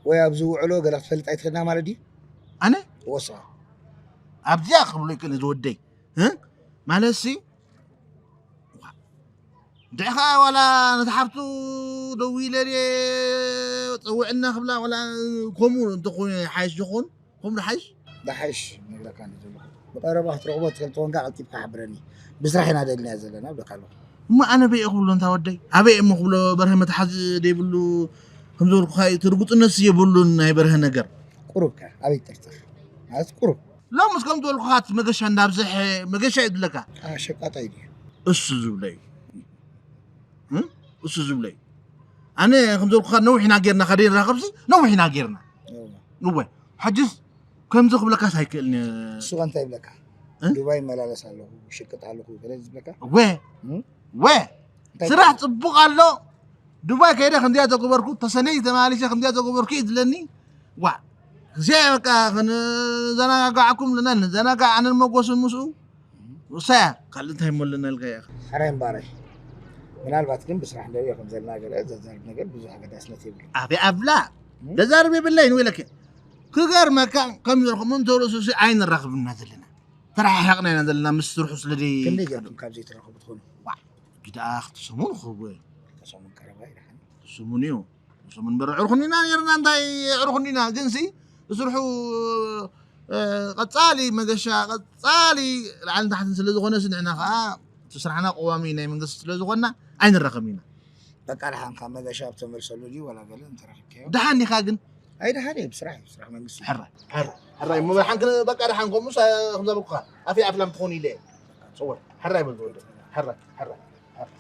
ወይ ኣብዚ ውዕሎ ገለ ክትፈልጥ ኣይትኽእልና ማለት ድዩ ኣነ ወስኻ ኣብዚኣ ክብሎ ይክእልን ዝወደይ ማለት ሲ ድሕኻ ዋላ ነቲ ሓፍቱ ደዊለ ድየ ፀውዕና ክብላ ዋላ ከምኡ እንተኾይኑ ሓይሽ ዝኾን ከምኡ ሓይሽ ዝሓይሽ ነግረካ እንዲ ዘለኹ ብቐረባ ክትረኽቦ ትኽእል ተኾንካ ቀልጢፍካ ሓብረኒ ብስራሕ ኢና ደልናዮ ዘለና ብለካ ኣለኹ እሞ ኣነ በይ ክብሎ እንታ ወደይ ኣበይ እሞ ክብሎ በርሀ መትሓዚ ደይብሉ ከም ዝበልኩኻ እዩ ትርጉፅነት የብሉን ናይ በርሀ ነገር ቁሩብ ከ ኣበይ ጥርጥር ማለት ቁሩብ ሎምስ ከም ዝበልኩኻ እቲ መገሻ እንዳብዝሐ መገሻ እዩ ድለካ ሸቃጣይ ድዩ እሱ ዝብሎ እዩ እሱ ዝብሎ እዩ ኣነ ከም ዝበልኩኻ ነዊሕ ኢና ጌርና ካደ ንራኸብሲ ነዊሕ ኢና ጌርና እወ ሕጅስ ከምዚ ክብለካስ ኣይክእልን እሱ ከ እንታይ ይብለካ ዱባይ ይመላለስ ኣለኹ ሽቅጥ ኣለኹ ገለ ዝብለካ እወ እወ ስራሕ ፅቡቅ ኣሎ ዱባይ ከይደ ከምዚኣ ዘገበርኩ ተሰነይ ተማሊሰ ከምዚኣ ዘገበርኩ እዩ ዝለኒ ዋ እዚኣ በቃ ክንዘናጋጋዓኩም ለና ንዘናጋዕ ኣነን መጎስን ምስኡ ውሳያ ካልእ እንታይ እሞ ኣለና ኢልካ ኢኻ ሕራይ እምባረይ ምናልባት ግን ብስራሕ ንሪኦ ከም ዘለና ገለ ዘዛርብ ነገር ብዙሕ ኣገዳስነት የብሉን። ኣበይ ኣብላ? እም? ዘዛርብ የብለይን፣ ወይለከ። ክገርመካ፣ ከም ዘለኹም እንተርእሱሲ ኣይንራኽብና ዘለና። ተረሓሒቕና ኢና ዘለና፣ ምስ ስርሑ ስለ ደይ-፣ ክንደይ ጌርኩም ካብ ዘይትራኸቡ ትኾኑ? ዋ፣ ግዳኣ ክልተ ሰሙን ክህቦ እዩ። ክልተ ሰሙን ቀረባ እዩ ደሓን። ክልተ ሰሙን እዩ። ክልተ ሰሙን እምበር ኣዕሩኽን ኢና ነይርና፣ እንታይ ኣዕሩኽን ኢና? ግንሲ፣ ስርሑ፣ እ፣ ቀጻሊ መገሻ፣ ቀጻሊ ላዕልን ታሕትን ስለ ዝኾነሲ፣ ንሕና ኸኣ እቲ ስራሕና ቀዋሚ ናይ መንግስቲ ስለ ዝኾንና፣ ኣይንራኸብን ኢና። በቃ፣ ደሓን ካብ መገሻ ኣብ ተመልሰሉ ድዩ ዋላ ገለ እንተረኺብካዮ? ደሓን ዲኻ ግን? ኣይ፣ ደሓን እየ፣ ብስራሕ እዩ፣ ብስራሕ መንግስቲ እዩ። ሕራይ፣ ሕራይ፣ ሕራይ፣ እሞ ደሓን ክን-፣ በቃ፣ ደሓን ከምኡስ፣ እ፣ ከም ዘበልኩኻ፣ ኣፍያ ኣፍላም ትኾኑ ኢለ እየ። ጽወር፣ ሕራይ በል ዝወደ፣ ሕራይ፣ ሕራይ፣ ሕራይ።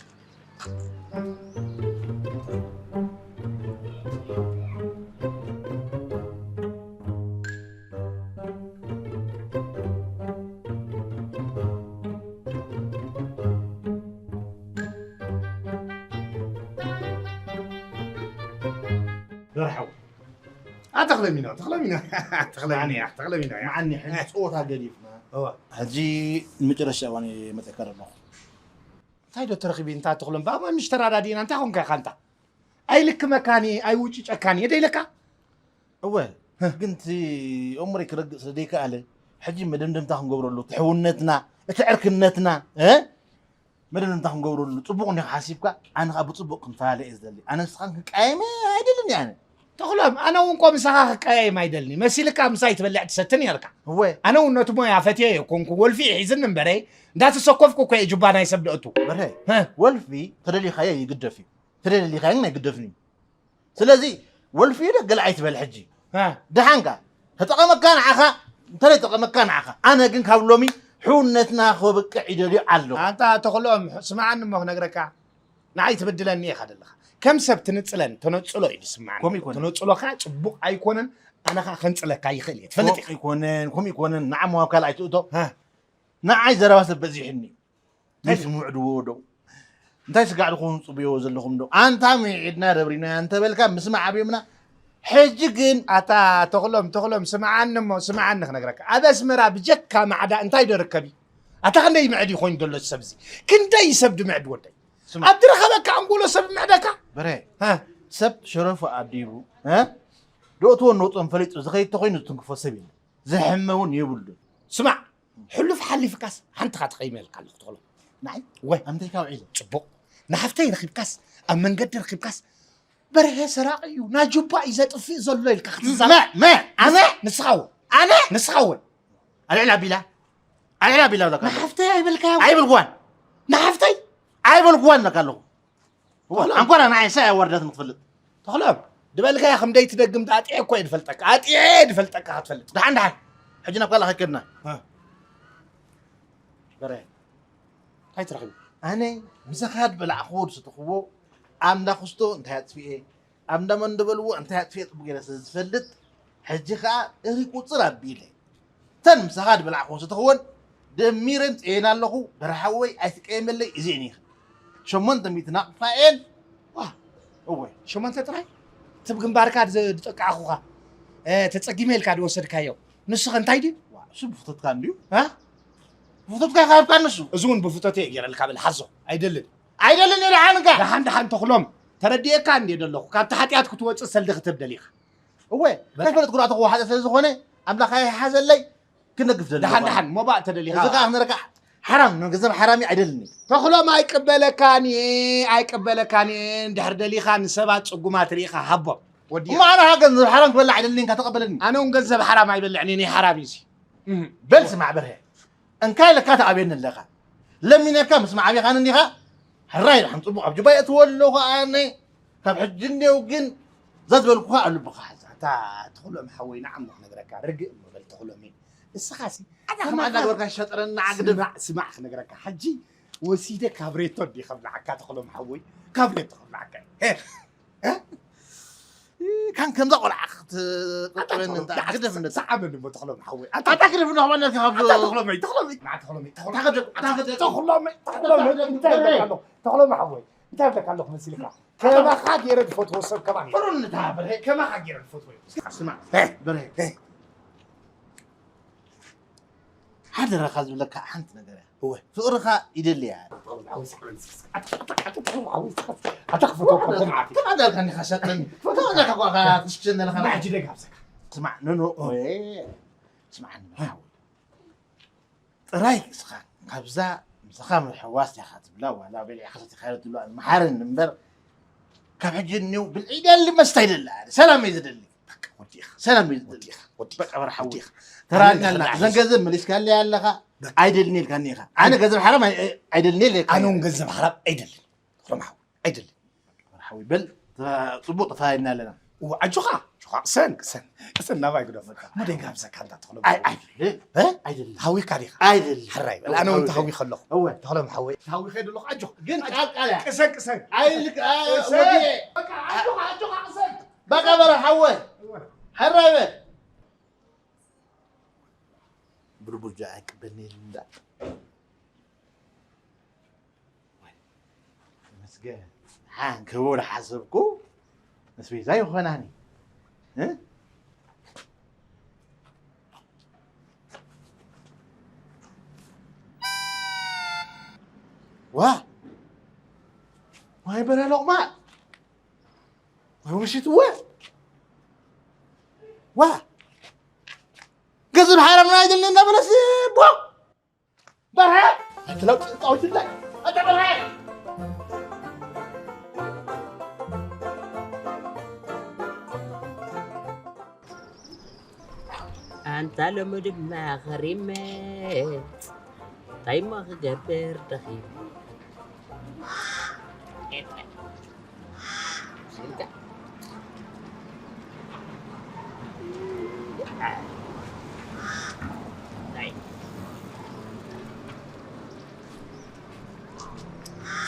ዘርሓው። ኣ፣ ተኽለሚና፣ ተኽለሚና፣ ተኽለሚና፣ ተኽለሚና፣ ያ። መዓኒ፣ ሕጂ ጸወታ ገዲፍና። እወ። ሕጂ ንመጨረሻ እዋን እየ መጺእካ ዘለኹ። እንታይ ዶ ተረኺቢ እንታ ተኽሎም? ብኣማ ምሽ ተራዳዲእና፣ እንታይ ኾንካ ኢኻ እንታ? ኣይልክመካን እየ፣ ኣይውጭጨካን እየ፣ ደይለካ? እወ፣ ህ። ግን እቲ ኦምረይ ክረግእ ስለ ዘይከኣለ፣ ሕጂ መደምደምታ ክንገብረሉ፣ እቲ ሕውነትና፣ እቲ ዕርክነትና፣ እ? መደምደምታ ክንገብረሉ፣ ጽቡቕ እንዲኻ ሓሲብካ፣ ኣነ ኸኣ ብጽቡቕ ክንፈላለ እየ ዝደሊ። ኣነ ንስኻን ክንቀያየም ኣይደልን እየ ኣነ። ተኽሎም፣ ኣነ እውን እኮ ምሳኻ ክቀያየም ኣይደልን እየ። መሲልካ ምሳይ ትበልዕ ትሰቲ ነይርካ። እወ። ኣነ እውን ነቲ ሞያ ፈትየ ኣይኮንኩ፣ ወልፊ ሒዝኒ እምበረ፣ እንዳተሰኮፍኩ እኮ እየ ጁባ ናይ ሰብ ደእቱ። በርሀ፣ ህ። ወልፊ ተደሊኻዮ ይግደፍ እዩ። ተደሊኻዮ ግን ኣይግደፍን እዩ። ስለዚ ወልፊ ዶ ገለ ኣይትበል ሕጂ። እ። ደሓንካ፣ ተጠቐመካ ንዓኻ፣ እንተዘይጠቐመካ ንዓኻ። ኣነ ግን ካብ ሎሚ ሕውነትና ክበቅዕ ይደልዮ ኣለኹ። ኣንታ ተኽሎም፣ ስምዓኒ እሞ ክነግረካ። ንዓይ ትብድለኒ ኢኻ ዘለኻ። ከም ሰብ ትንጽለን፣ ተነጽሎ እዩ ዝስምዓኒ። ከምኡ ይኮነን። ተነጽሎኻ ጽቡቕ ኣይኮነን፣ ኣነ ኸኣ ከንጽለካ ይኽእል እየ። ትፈልጥ ኢኻ። ከምኡ ይኮነን፣ ከምኡ ይኮነን። ንዓሞ ኣብ ካልእ ኣይትእቶ። እ። ንዓይ ዘረባ ሰብ በዚሕኒ። እንታይ ዘይስምዑ ድዎ ዶ? እንታይ ስጋዕ ድኾኑ ጽቡዮ ዘለኹም ዶ? ኣንታ ምዒድና ደብሪና እንተበልካ ምስማዕ ኣብዮምና። ሕጂ ግን ኣታ ተኽሎም፣ ተኽሎም፣ ስምዓኒ እሞ፣ ስምዓኒ ክነግረካ። ኣብ ኣስመራ ብጀካ ማዕዳ እንታይ ዶ ርከብ እዩ? ኣታ ክንደይ ምዕድ እዩ ኮይኑ ዘሎ ሰብዚ? ክንደይ ሰብ ድምዕድ ወደይ? ስማዕ። ኣብ ዝረኸበካ ኣንጎሎ ሰብ ምዕደካ? በረ፣ ሃ? ሰብ ሸረፉ ኣዲቡ፣ እ? ደእትዎ ነውጾም ፈሊጡ ዝኸይድ ተኾይኑ ዝትንክፎ ሰብ የለን። ዝሕመ እውን የብሉን። ስማዕ፣ ሕሉፍ ሓሊፍካስ ሓንቲ ኻ ተቐይመልካ ኣለኹ ትኽሎ። ንዓይ? ወይ። ኣምተይ ካብ ዒለ። ጽቡቕ። ንሓፍተይ ረኺብካስ፣ ኣብ መንገዲ ረኺብካስ፣ በርሀ ሰራቒ እዩ፣ ናይ ጁባ እዩ ዘጥፍእ ዘሎ ኢልካ ክትዛረብ። መ-፣ መ-፣ ኣነ? ንስኻ እውን። ኣነ? ንስኻ እውን። ኣልዕል ኣቢላ? ኣልዕል ኣቢላ ብለካ ኣለኹ። ንሓፍተይ ኣይበልካዮ? ኣይበልኩዋን። ንሓፍተይ? ኣይበልኩዋን ብለካ ኣለኹ። እዋ፣ ተኽሎም። ኣንኮራ ንዓይ ሳይ ኣዋርዳት ንክትፈልጥ። ተኽሎም፣ ዝበልካዮ ከም ደይ ትደግም ኣጥዒ እኮ እየ ዝፈልጠካ። ኣጥዒ እየ ዝፈልጠካ ክትፈልጥ። ደሓን፣ ደሓን። ሕጂ ናብ ካልእ ከይከድና። እ። በረ። እንታይ ትረኽቢ? ኣነ ምሳኻ ዝበላዕኽዎ ዝሰተኽዎ ኣብ እንዳ ክስቶ እንታይ ኣጥፊኤ፣ ኣብ እንዳ መን ዝበልዎ እንታይ ኣጥፊኤ ጽቡቕ ገይረ ስለ ዝፈልጥ፣ ሕጂ ኸኣ እሪ ቁጽር ኣቢለ። እተን ምሳኻ ዝበላዕኽወን ዝተኽወን ደሚረ ኣምጽኤን ኣለኹ። በርሃወይ ኣይትቀየመለይ፣ እዚኤን ኢኻ። ሸሞንተ ሚእቲ ናቕፋ እየን። ዋ፣ እወ። ሸሞንተ ጥራይ? እቲ ብግንባርካ ዝ-፣ ዝጠቃዕኹኻ፣ እ፣ ተጸጊመ ኢልካ ዝወሰድካዮ። ንሱ ኸ እንታይ ድዩ? ዋ፣ እሱ ብፍቶትካ እንድዩ። እ? ብፍቶትካ ይኻብካ ንሱ። እዚ እውን ብፍቶት እየ ገይረልካ በል፣ ሓዞ። ኣይደልን። ኣይደልን እየ ደሓንካ። ደሓን፣ ደሓን ተኽሎም። ተረዲኤካ እንድየ ዘለኹ። ካብቲ ሓጢኣት ክትወጽእ ሰልዲ ክትብ ደሊኻ። እወ፣ በቃ። ከይፈለጥኩ ደኣ ተኽዎ ሓጢኣት ስለ ዝኾነ፣ ኣምላኽ ኣይሓዘለይ። ክነግፍ ደሊ ደሓን፣ ዝኾነ። ደሓን፣ ሞባእ ተደሊኻ። እዚ ኸኣ ክነረካ ሓራም፣ ገንዘብ ሓራሚ ኣይደልኒ። ተኽሎም ኣይቅበለካን እየ፣ ኣይቅበለካን እየ። እንድሕር ደሊኻ ንሰባት ጽጉማት ርኢኻ ሃቦም። ወዲኻ። እሞ ኣነ ኸኣ ገንዘብ ሓራም ክበልዕ ኣይደልንን፣ ተቐበለኒ። ኣነ እውን ገንዘብ ሓራም ኣይበልዕን እየ፣ ናይ ሓራም እዩ እዚ። እህ። በል ስማዕ በርሀ፣ እንካይ ለካ ተኣብየኒ ኣለኻ። ለሚነካ ምስ ማዕቢኻኒ እንዲኻ፣ ሕራይ ደሓን ጽቡቕ ኣብ ጅባ የእትዎ ኣለኹ ኣነ። ካብ ሕጂ እንዲው ግን እዛ ዝበልኩኻ ኣብ ልብኻ ሓዛ። ኣታ ተኽሎም ሓወይ፣ ንዓሞ ክነግረካ፣ ርግእ እሞ በል ተኽሎመይ። ንስኻሲ ኣታ ከም ኣዛ ገበርካ ሸጠረኒ፣ ንዓ ግደፍ። ስማዕ፣ ስማዕ ክነግረካ። ሕጂ ወሲደ ካብሬቶ እንዲ ከብልዓካ ተኽሎም ሓወይ፣ ካብሬቶ ከብልዓካ። ሄ፣ እ? ካን ከምዛ ቆልዓ ክትቆጥበኒ ኣታ እንታ ተኽሎም፣ ግደፍ እንደ ሰዓበኒ እሞ ተኽሎም ሓወይ። ኣታ ኣታ ግደፍ እንደ ኸባና ካብ ኣታ ተኽሎመይ፣ ተኽሎመይ። ንዓ ተኽሎመይ፣ ተኽሎም። ኣታ ግደፍ፣ ኣታ ግደፍ። ተኽሎመይ፣ ተኽሎመይ፣ እንታይ ይብለካ ኣለኹ? ተኽሎም ሓወይ፣ እንታይ ይብለካ ኣለኹ መሲልካ? ከማኻ ገይረ ዝፈትዎ ሰብ ከማን የለን። ጥሩ እንታ በለ፣ ከማኻ ገይረ ዝፈትዎ እዩ። ስማዕ፣ ሄ። በርሀ። ሄ። ሓደራኻ ዝብለካ ሓንቲ ነገር እያ። እወ። ፍቕርኻ ይደሊ እያ። ኣታ ክፈትወካ ከም ዓቢ። ከም ኣዳልካ እንዲኻ ሸጥን። ከም ኣዳልካ እኳ ክትሽሸን ዘለኻ። ንሕጂ ደይ ጋብዘካ። ስማዕ፣ ኖኖ፣ እወ። ወይ፣ ስማዕኒ፣ መርሓባ። ጥራይ እስኻ ካብዛ ምሳኻ ምሕዋስ ኢኻ ትብላ፣ ዋላ በሊዕኻ ሰቲኻ ትብላ፣ መሓረኒ እምበር፣ ካብ ሕጂ እኒው ብልዒ ይደሊ፣ መስተ ይደሊ፣ ኣነ ሰላም እየ ዝደሊ። በቃ ወዲእኻ። ሰላም እየ ዝደሊ። ወዲእኻ፣ ወዲእኻ፣ በቃ በርሓዊ። ወዲእኻ። ተራእናልና፣ ኣነ እዘን ገንዘብ መሊስካለይ ኣለኻ፣ በቃ። ኣይደልን ኢልካኒ ኢኻ። ኣነ ገንዘብ ሓራም ኣይ-፣ ኣይ-፣ ኣይደልን ኢልካ። ኣነ እውን ገንዘብ ሓራም ኣይደልን። ሮማዊ፣ ኣይደልን። ሓዊ በል፣ ተ-፣ ጽቡቕ ተፈላለና ኣለና። እወ፣ ኣጆኻ፣ ኣጆኻ፣ ቅሰን፣ ቅሰን፣ ቅሰን፣ ናባይ ግደፍ። እሞ ደይ ጋብዘካ እንዳ ተኽሎም። ኣይ-፣ ኣይደልን። እ? ኣይደልን። ተሃዊኻ ዲኻ? ኣይደልን። ሕራይ በል፣ እወ፣ ኣነ እውን ተሃዊኸ። ተሃዊኸ ኣለኹ። እወ። ተኽሎም ሓወይ። ተሃዊኸ ዶ ኣለኹ፣ ኣጆኻ። ግን ኣጆኻ። ቃል ቃል እያ። ቅሰን፣ ቅሰን። ኣይልክ-፣ አ-፣ ቅሰን። ወዲኤ። በቃ፣ ኣጆኻ፣ ኣጆኻ፣ ቅሰን። በቃ በረ ሓወይ። እወ። ሕራይ በል። ብርቡጃ ኣይቅበልኒ ኢሉ እንዳ። ወይ፣ ተመስገን። ሓን ክህቦ ዝሓሰብኩ፣ ኣስቤዛ ይኾናኒ። እ? ዋ! ዋይ በረ ሎቕማጽ! ወይ ውሽት እወ! ዋ! ገንዘብ ሓራምና ኣይደልን እናበለስ ቦ! በርሀ! ኣትለው ጣውሽላይ! ኣታ በርሀ! ኣንታ ሎሚ ድማ ኸሪመ፣ እንታይ እሞ ክገብር ደኺመ።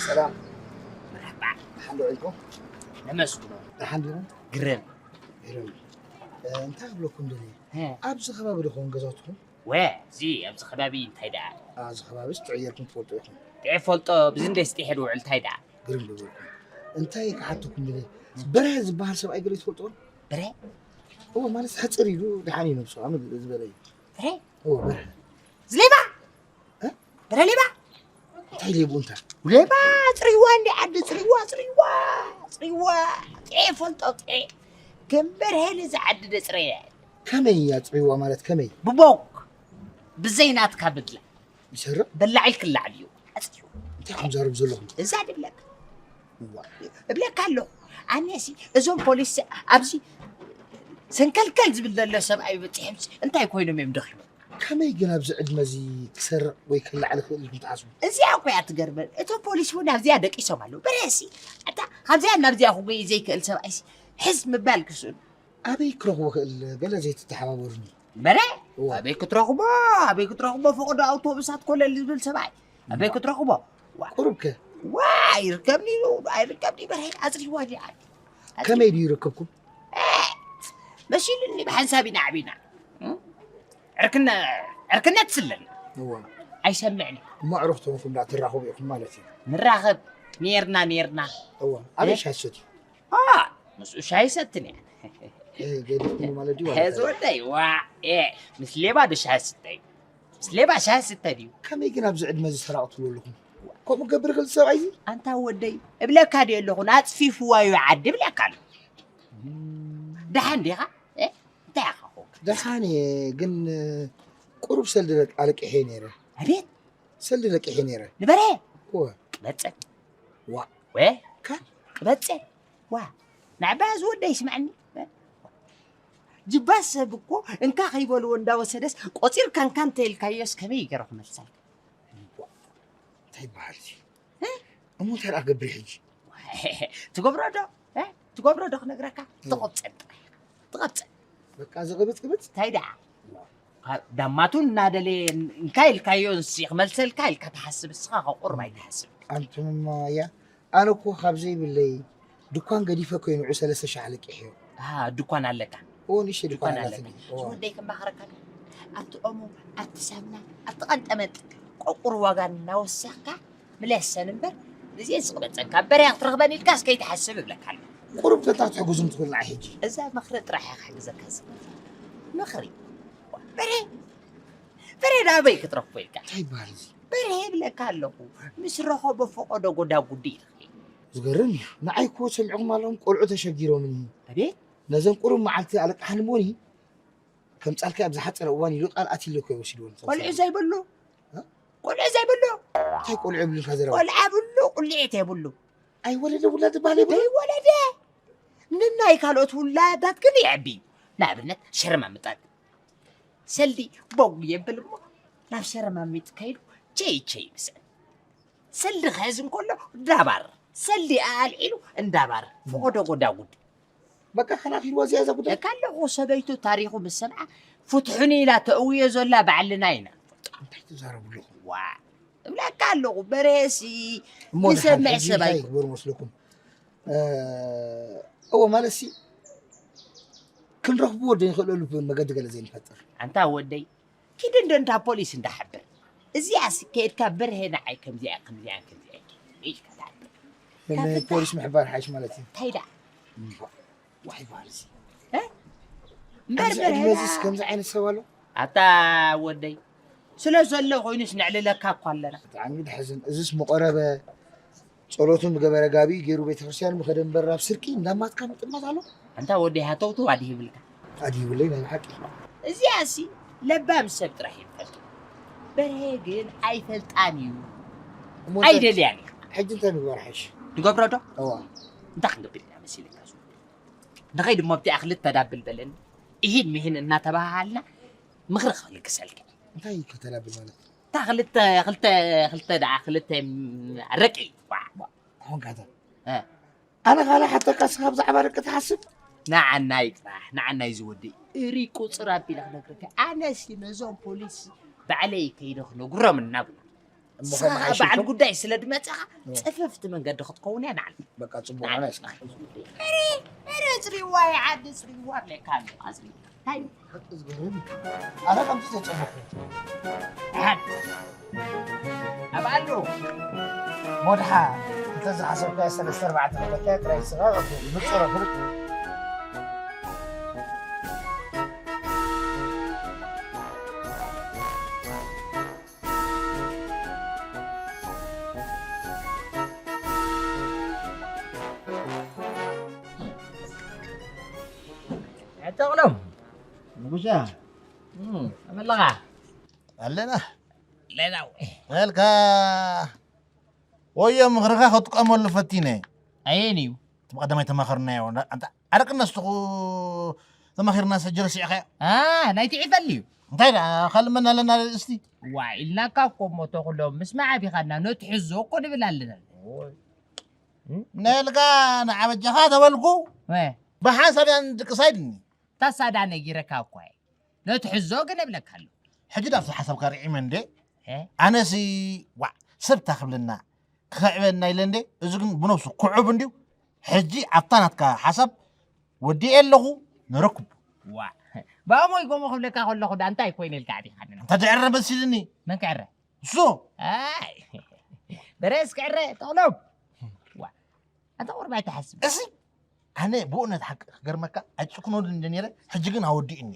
ሰላም። መርሓባ። ደሓን ዶ ውዒልኩም? ነመስግኖ። ደሓን ዲኹም? ግርም። ግርም። እ፣ እንታይ ክብለኩም ደልየ? እ። ኣብዚ ከባቢ ዶ ኸውን ገዛውትኹም? ወ፣ እዚ ኣብዚ ከባቢ እንታይ ደኣ? ኣብዚ ከባቢስ ጥዕየልኩም ትፈልጡ ኢኹም። ጥዑይ ፈልጦ፣ ብዝንደይ ስጢሐ ድውዕል እንታይ ደኣ? ግርም ዶ በልኩም። እንታይ ክሓተኩም ደልየ? በርሀ ዝበሃል ሰብኣይ ገለ ትፈልጥዎ? በርሀ? እወ፣ ማለት ሕጽር ኢሉ ደሓን እዩ ነብሱ፣ ኣመል ዝበለ እዩ። በርሀ? እወ፣ በርሀ። እዚ ሌባ? እ? በርሀ ሌባ? እንታይ ሌቡ እንታይ? ሌባ፣ ጽርይዋ እንዲ ዓዲ፣ ጽርይዋ፣ ጽርይዋ፣ ጽርይዋ። ጥዑይ ፈልጦ፣ ጥዑይ። ከም በርሀ ነዚ ዓዲ ደጽረየ። ከመይ እያ ጽርይዋ ማለት ከመይ? ብቦክ፣ ብዘይ ናትካ ብድላ። ይሰርቕ? በላዕ ኢልክላዕ ድዩ? ኣጽርዩ። እንታይ ከም ዛረብ ዘለኹም? እዛ ድብለካ። እዋ። እብለካ ኣለኹ። ኣነሲ እዞም ፖሊስ ኣብዚ ሰንከልከል ዝብል ዘሎ ሰብኣይ በጺሖምሲ እንታይ ኮይኖም እዮም ደኺሞም? ከመይ ግን ኣብዚ ዕድመ እዚ ክሰርቕ ወይ ከላዕል ይኽእል ኢልኩም ትሓስቡ? እዚኣ እኮ እያ ትገርመን። እቶም ፖሊስ እውን ኣብዚኣ ደቂሶም ኣለዉ። በረሲ፣ ኣታ ካብዚኣ ናብዚኣ ክጎይ ዘይክእል ሰብኣይሲ ሕዝ ምባል ክስእኑ። ኣበይ ክረኽቦ ክእል ገለ ዘይትተሓባበሩኒ? በረ? እዋ። ኣበይ ክትረኽቦ? ኣበይ ክትረኽቦ? ፈቐዶ ኣውቶቡሳት ኮለል ዝብል ሰብኣይ። ኣበይ እዋ። ክትረኽቦ? ዋ። ቁሩብ ከ? ዋ፣ ይርከብኒ፣ ኣይርከብኒ በረ። ኣጽሪዋ ዲኣ። ኣጽሪ- ከመይ ድዩ ይርከብኩም? እ፣ መሲሉኒ ብሓንሳብ ኢና ዓቢና። እም? ዕርክነ-፣ ዕርክነት ስለና። እዋ። ኣይሰምዕን። እሞ ኣዕሩኽቲ ኮንኩም ደኣ ትራኸቡ ኢኹም ማለት እዩ። ንራኸብ ኔርና፣ ኔርና። እዋ። ኣበይ እ? ሻሂ ትሰትዩ? ኣ፣ ምስኡ ሻሂ ሰትን እየ። እ፣ ገዲፍኩሞ ማለት ድዩ? ሄ፣ ዝወደይ፣ ዋ፣ እ፣ ምስ ሌባ ዶ ሻሂ ዝስተ እዩ? ምስ ሌባ ሻሂ ዝስተ ድዩ? ከመይ ግን ኣብዚ ዕድመ እዚ ሰራቕ ትብሉ ኣለኹም? ከምኡ ገብር ክእል ሰብኣይ እዚ? ኣንታ ወደይ፣ እብለካ ድየ ኣለኹ፣ ኣጽፊፍዋ እዩ ዓዲ እብለካ ኣለኹ። እም። ደሓን ዲኻ? እ? እንታይ ኢኻ ኾንካ? ደሓን እየ፣ ግን፣ እ፣ ቁሩብ ሰልዲ ደቅ-፣ ኣለቂሐ ነይረ። ኣቤት! ሰልዲ ለቂሐ ነይረ። ንበረ? እወ። ቅበጽ። ዋ። ወ? ካን? ቅበጽ። ዋ። ናዕባ ዝወደይ ስምዐኒ። ጅባ ሰብ እኮ እንካ ከይበልዎ እንዳወሰደስ ቆጺርካ እንካ እንተኢልካዮስ ከመይ ገይሩ ክመልሰልካ? እንታይ ይበሃል እዚ? እ? እሞ እንታይ ደኣ ክገብር ሕጂ? ትገብሮ ዶ? እ? ትገብሮ ዶ ክነግረካ? እወ። ትቐብጸን ጥራይ። ትቐብጸን። በቃ እዚ ቅብጽ ቅብጽ? እንታይ ደኣ? ካብ ዳማቱ እናደለየ እንካ ኢልካዮ ንሱ ክመልሰልካ ኢልካ ትሓስብ፣ ንስኻ ካብ ቁሩብ ኣይትሓስብ። ኣንቱም እያ፣ ኣነ እኮ ካብ ዘይብለይ ድኳን ገዲፈ እኮ እዩ ንዑ ሰለስተ ሺሕ ኣለቂሐዮ። ኣሃ፣ ድኳን ኣለካ? እዎ፣ ንእሽተይ ድኳን ድኳን ኣለካ? ኣለትኒ። እዎ። ዝወደይ ከማኽረካ ዶ? ኣብቲ ኦሞ፣ ኣብቲ ሳሙና፣ ኣብቲ ቀንጠመንጥ ቆቁር ዋጋ እናወሰኽካ ምለሰን እምበር፣ ንዚኤን ስቕበጸን ካብ በርያ ክትረኽበን ኢልካስ ከይትሓስብ እብለካ ኣለኹ። ቁሩብ ተታ ክትሕግዙም ትኽእሉ ንዓይ ሕጂ? እዛ ምኽሪ ጥራሕ እያ ክሕግዘካ ዝኽእል። ምኽሪ? በረ! በርሄ ናበይ ክትረኽቦ ኢልካ? እንታይ ይበሃል እዚ? በርሄ ይብለካ ኣለኹ። ምስ ረኸቦ ፈቐዶ ጎዳጉዲ ይልኸ። ዝገርም እዩ። ንዓይ እኮ ሰሚዕኹም ኣለኹም ቆልዑ ተሸጊሮምኒ። ኣቤት። ነዘን ቁሩብ መዓልቲ ኣለቅሓኒ እሞኒ ከምጻልካ ኣብ ዝሓጸረ እዋን ኢሉ ቃል ኣትዩለይ እኮ እዩ ወሲድወን። ቆልዑ ዘይብሉ? እ? ቆልዑ ዘይብሉ? እንታይ ቆልዑ የብሉን እኳ ዘረባ? ቆልዓ ብሉ፣ ቁልዒት የብሉ። ኣይወለደ ውላድ ዝበሃል የብሉን? ዘይወለደ። ንናይ ካልኦት ውላዳት ግን የዕቢ። ንኣብነት ሸረማ ምጣድ። ሰልዲ ቦግ የብል እሞ ናብ ሸረማ ሚጥ ከይዱ ቸይ ቸይ ይብስዕን። ሰልዲ ክሕዝ እንከሎ ዳባር፣ ሰልዲ ኣልዒሉ እንዳባር፣ ፈቐዶ ጎዳጉዲ። በቃ ከናኺልዎ እዚኣ እዛ ጉዳይ። ለካ ኣለኹ ሰበይቱ ታሪኹ ምስ ሰምዓ ፍትሑኒ ኢላ ተእውዮ ዘላ ባዕልና ኢና። እንታይ ትዛረቡ ኣለኹም? ዋ እብለካ ኣለኹ በርሄሲ እሞ ድሓን ዝሰምዕ ሕጂ ሰብ እንታይ ኣይኮ። ክግበር መስለኩም? እ፣ እወ ማለት ሲ ክንረኽብዎ ዶ ንኽእለሉ መገዲ ገለ ዘይንፈጥር? ኣንታ ወደይ ኪድ እንዶ እንዳ ፖሊስ እንዳሓብር እዚኣስ ከይድካ በርሄ ንዓይ ከምዚኣ ከምዚኣ ከምዚኣ ኢልካ ትሓብር። ካብ ፍታሕ። ፖሊስ ምሕባር ሓይሽ ማለት እዩ። እንታይ ደኣ? ዋይ በሃልሲ። እ? እምበር ኣብዚ በርሄ ዕድመ እዚስ ከምዚ ዓይነት ሰብ ኣሎ? ኣታ ወደይ ስለ ዘሎ ኮይኑስ ነዕልለካ እኮ ኣለና። ብጣዕሚ ደሕዝን። እዚስ ምቆረበ ጸሎቱ ምገበረ ጋቢ ገይሩ ቤተክርስትያን ምኸደ እምበር ናብ ስርቂ እንዳማትካ ምጥማት ኣሎ? ኣንታ ወደይ ሃተውተው ኣድሂብልካ። ኣድሂብለይ ናይ ብሓቂ። እዚኣሲ ለባም ሰብ ጥራሕ እዩ ዝፈልጦ። በርሄ ግን ኣይፈልጣን እዩ። እሞ እንታይ- ኣይደልያን እዩ። ሕጂ እንታይ ምግባር ሓይሽ? ንገብሮ ዶ? እዋ። እንታይ ክንገብር ኢና መሲልካ? ንኸይድ እሞ ኣብቲኣ ክልተ ዳብል በለኒ። እሂን ምሂን እናተባሃሃልና ምኽሪ ክልግሰልካ። እንታይ እዩ ክልተ ዳብል ማለት? እታ ክልተ ክልተ ክልተ ደኣ ክልተ ኣረቂ ዋዕ። ኣሁን ካታ እ። ኣነ ካልእ ሓተካ ስኻ ብዛዕባ ደቂ ትሓስብ? ንዓናይ ጥራሕ ንዓናይ ዝወዲ እሪ ቁፅር ኣቢለ ክነግረካ ኣነሲ ነዞም ፖሊስ ባዕለይ ከይደ ክነግሮም እናብሉ ንስኻ ከዓ በዓል ጉዳይ ስለ ድመፀኻ ፅፍፍቲ መንገዲ ክትከውን እያ ንዓል በቃ ፅቡቅ ሆነ እስካ ረ ፅሪዋ ይዓዲ ፅሪዋ ኣለካ ኣሎ ኣፅሪ እንታይ ኣነ ከምዚ ተጨነኩ ኣብ ኣሎ ሞድሓ እንተዝሓሰብካዮ ሰለስተ ኣርባዕተ መለካዮ ጥራይ ስጋ ንፁረ ፍርቅ ዕጠቕሎም ንጉሻ ከመለኻ ኣለና ለናው በልካ ወዮ ምኽርኻ ክጥቀመሉ ፈቲነ ኣየን እዩ እቲ ብቐዳማይ ተማኸርናዮ ኣረቂ ነስትኹ ተማኺርና ሰጀ ረሲዕኻዮ ናይቲ ዒፈል እዩ እንታይ ደኣ ካልእ መን ኣለና እስቲ ዋ ኢልናካ እኮ እሞ ተኽሎም ምስ መዓቢኻና ነትሕዞ እኮ ንብል ኣለና ነልጋ ንዓበጃኻ ተበልኩ ብሓንሳብ ያን ድቅሳይ ድኒ ታሳዳ ነጊረካ እኮ እየ ነትሕዞ ግን እብለካ ኣለኹ ሕጂ ዳብቲ ሓሳብካ ርዒመ እንዴ ኣነሲ ዋዕ ሰብ ታክብልና ክኽዕበና ኢለ እንዴ፣ እዚ ግን ብነብሱ ክዑብ እንድዩ። ሕጂ ኣብታ ናትካ ሓሳብ ወዲኤ ኣለኹ፣ ንረክቦ። ዋእ፣ ብኣሞይ ጎሞ ክብለካ ከለኹ ደኣ እንታይ ኮይነ ኢልካ ኣዕቢኻኒ? እንተ ድዕረ መሲልኒ። መን ክዕረ? እሱ። ኣይ፣ በሬስ ክዕረ፣ ጠቕሎም። ዋእ፣ ኣንታ ቁሩብ ኣይትሓስብ። እዚ ኣነ ብእውነት ሓቂ ክገርመካ ኣይጭክኖን እንደ ነይረ ሕጂ ግን ኣወዲእኒ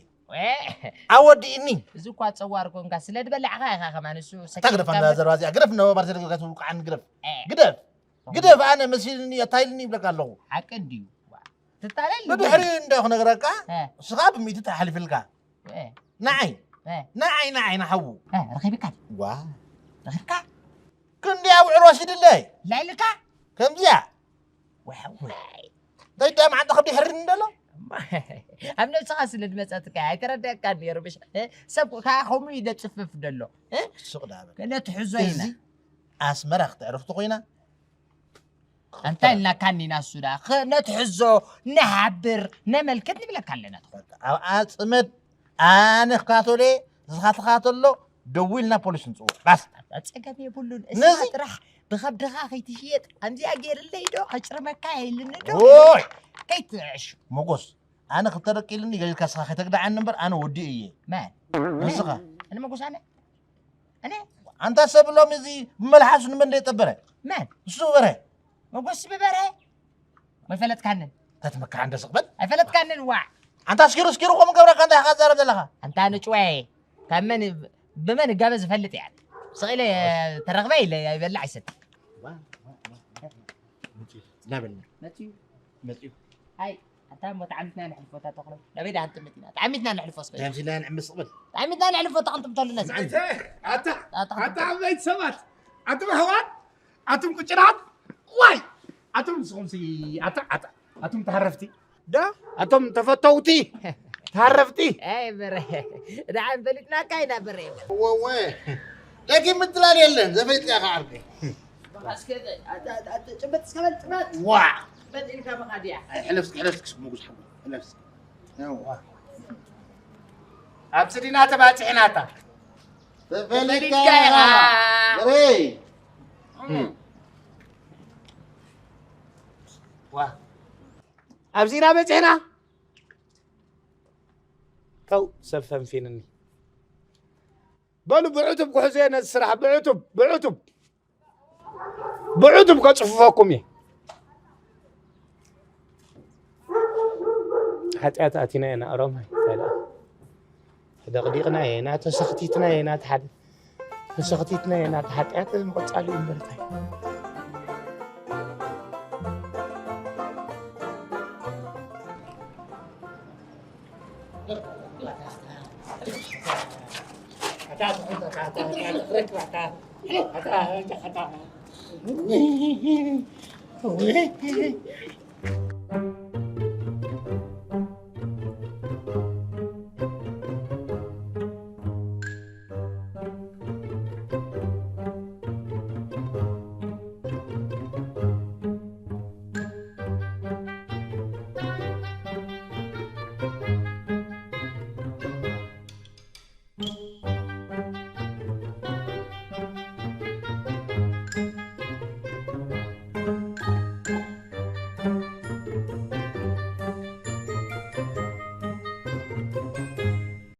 ኣወዲእኒ እዚ እኳ ፀዋር ኮንካ ስለ ዝበላዕኻ ኢኻ ከማን እሱ እታ ግደፍ ኣንዳ ዘረባ እዚኣ ግደፍ ነበ ማርሴል ገርካ ትውቃዓኒ ግደፍ ግደፍ ግደፍ ኣነ መሲልኒ ኣታይልኒ ይብለካ ኣለኹ ሓቂ እንድዩ ትታለል ብድሕሪ እንደ ክነግረካ እስኻ ብሚእቲ ተሓሊፍልካ ንዓይ ንዓይ ንዓይ ንሓዉ ረኺብካ ዋ ረኺብካ ክንዲ ኣውዕር ወሲድለይ ላይልካ ከምዚኣ እንታይ ደኣ መዓንጣ ከብዲ ይሕርን እንደሎ ኣብ ነብስኻ ስለ ዝመፀትካ ኣይተረደአካን ነይሩ ምሽ ሰብ ከዓ ከምኡ እዩ ዘፅፍፍ ዘሎ ስቕ ዳበል ነትሕዞ ኢና ኣስመራ ክትዕርፍቲ ኮይና እንታይ ኢልና ካኒና እሱ ደኣ ነትሕዞ ንሓብር ነመልክት ንብለካ ኣለና ኣብኣ ፅመድ ኣነ ክካተሎ እየ ንስኻ ትኻተሎ ደዊልና ፖሊስ ንፅውዕ ባስ ፀገም የብሉን እስኻ ጥራሕ ብኸብድኻ ከይትሽየጥ ከምዚኣ ገይርለይ ዶ ኣጭርመካ የልኒ ዶ ኦይ ከይትዕሹ ሞጎስ ኣነ ክተረቂልኒ ገሊልካ ስኻ ከይተግድዓኒ እምበር ኣነ ወዲኡ እየ መን ንስኻ ኣነ ሞጎስ ኣነ ኣነ ኣንታ ሰብ ሎም እዚ ብመልሓሱ ንመን ደየጠበረ መን እሱ በረ ሞጎስ ብበረ መይፈለጥካንን ተትመክሓ እንደ ስቕበል ኣይፈለጥካንን ዋዕ ኣንታ ኣስኪሩ ኣስኪሩ ከምኡ ገብረካ እንታይ ኢኻ ትዛረብ ዘለኻ ኣንታ ንጭወ ካብ መን ብመን እጋበ ዝፈልጥ እያ። ስቕ ኢለ ተረኽበ ኢለ ይበልዕ ኣይሰቲ። ላበልና መፅዩ። መፅዩ። ኣይ ኣታ እሞ ተዓሚትና ነሕልፎ እታ ተኽሎ። ናበይ ደኣ ክንጥምት ኢና? ተዓሚትና ነሕልፎ እስከ። ተምሲልና ንዕምስ ቅብል። ተዓሚትና ነሕልፎ እታ ክንጥምተሉ ነዚ። ኣታ ኣታ ኣታ ዓበይቲ ሰባት፣ ኣቱም ኣሕዋት፣ ኣቱም ቅጭራት፣ ዋይ ኣቱም ንስኹም ሲ ኣታ ኣታ ኣቱም ተሃረፍቲ ዶ ኣቶም ተፈተውቲ ተሃረፍቲ። ኣይ በረ ደሓን ፈሊጥናካ ኢና በረ። ወወ ደጊም ምትላል የለን። ዘፈይጥያ ከዓርገ ጭበጥ እስከበል ጭበጥ ዋ ጭበጥ ኢልካ መኻድያ። ሕለፍስኪ ሕለፍስኪ ሙጉስ ሓ ሕለፍስኪ። ኣብ ስዲና ተባፂሕናታ። ተፈሊጥካ ኢኻ። በረይ ዋ ኣብዚና በፂሕና። ተው ሰብ ፈንፊንኒ። በሉ ብዕቱብ ክሕዞ እየ ነዚ ስራሕ። ብዕቱብ ብዕቱብ ብዕቱብ ከፅፍፈኩም እየ። ሓጢኣት ኣቲና ኢና ሮማይ። እንታይ ደኣ ተደቕዲቕና ኢና፣ ተሰኽቲትና ኢና፣ ተሓደ ተሰኽቲትና ኢና፣ ሓጢኣት ምቕፃል እዩ እምበር እንታይ።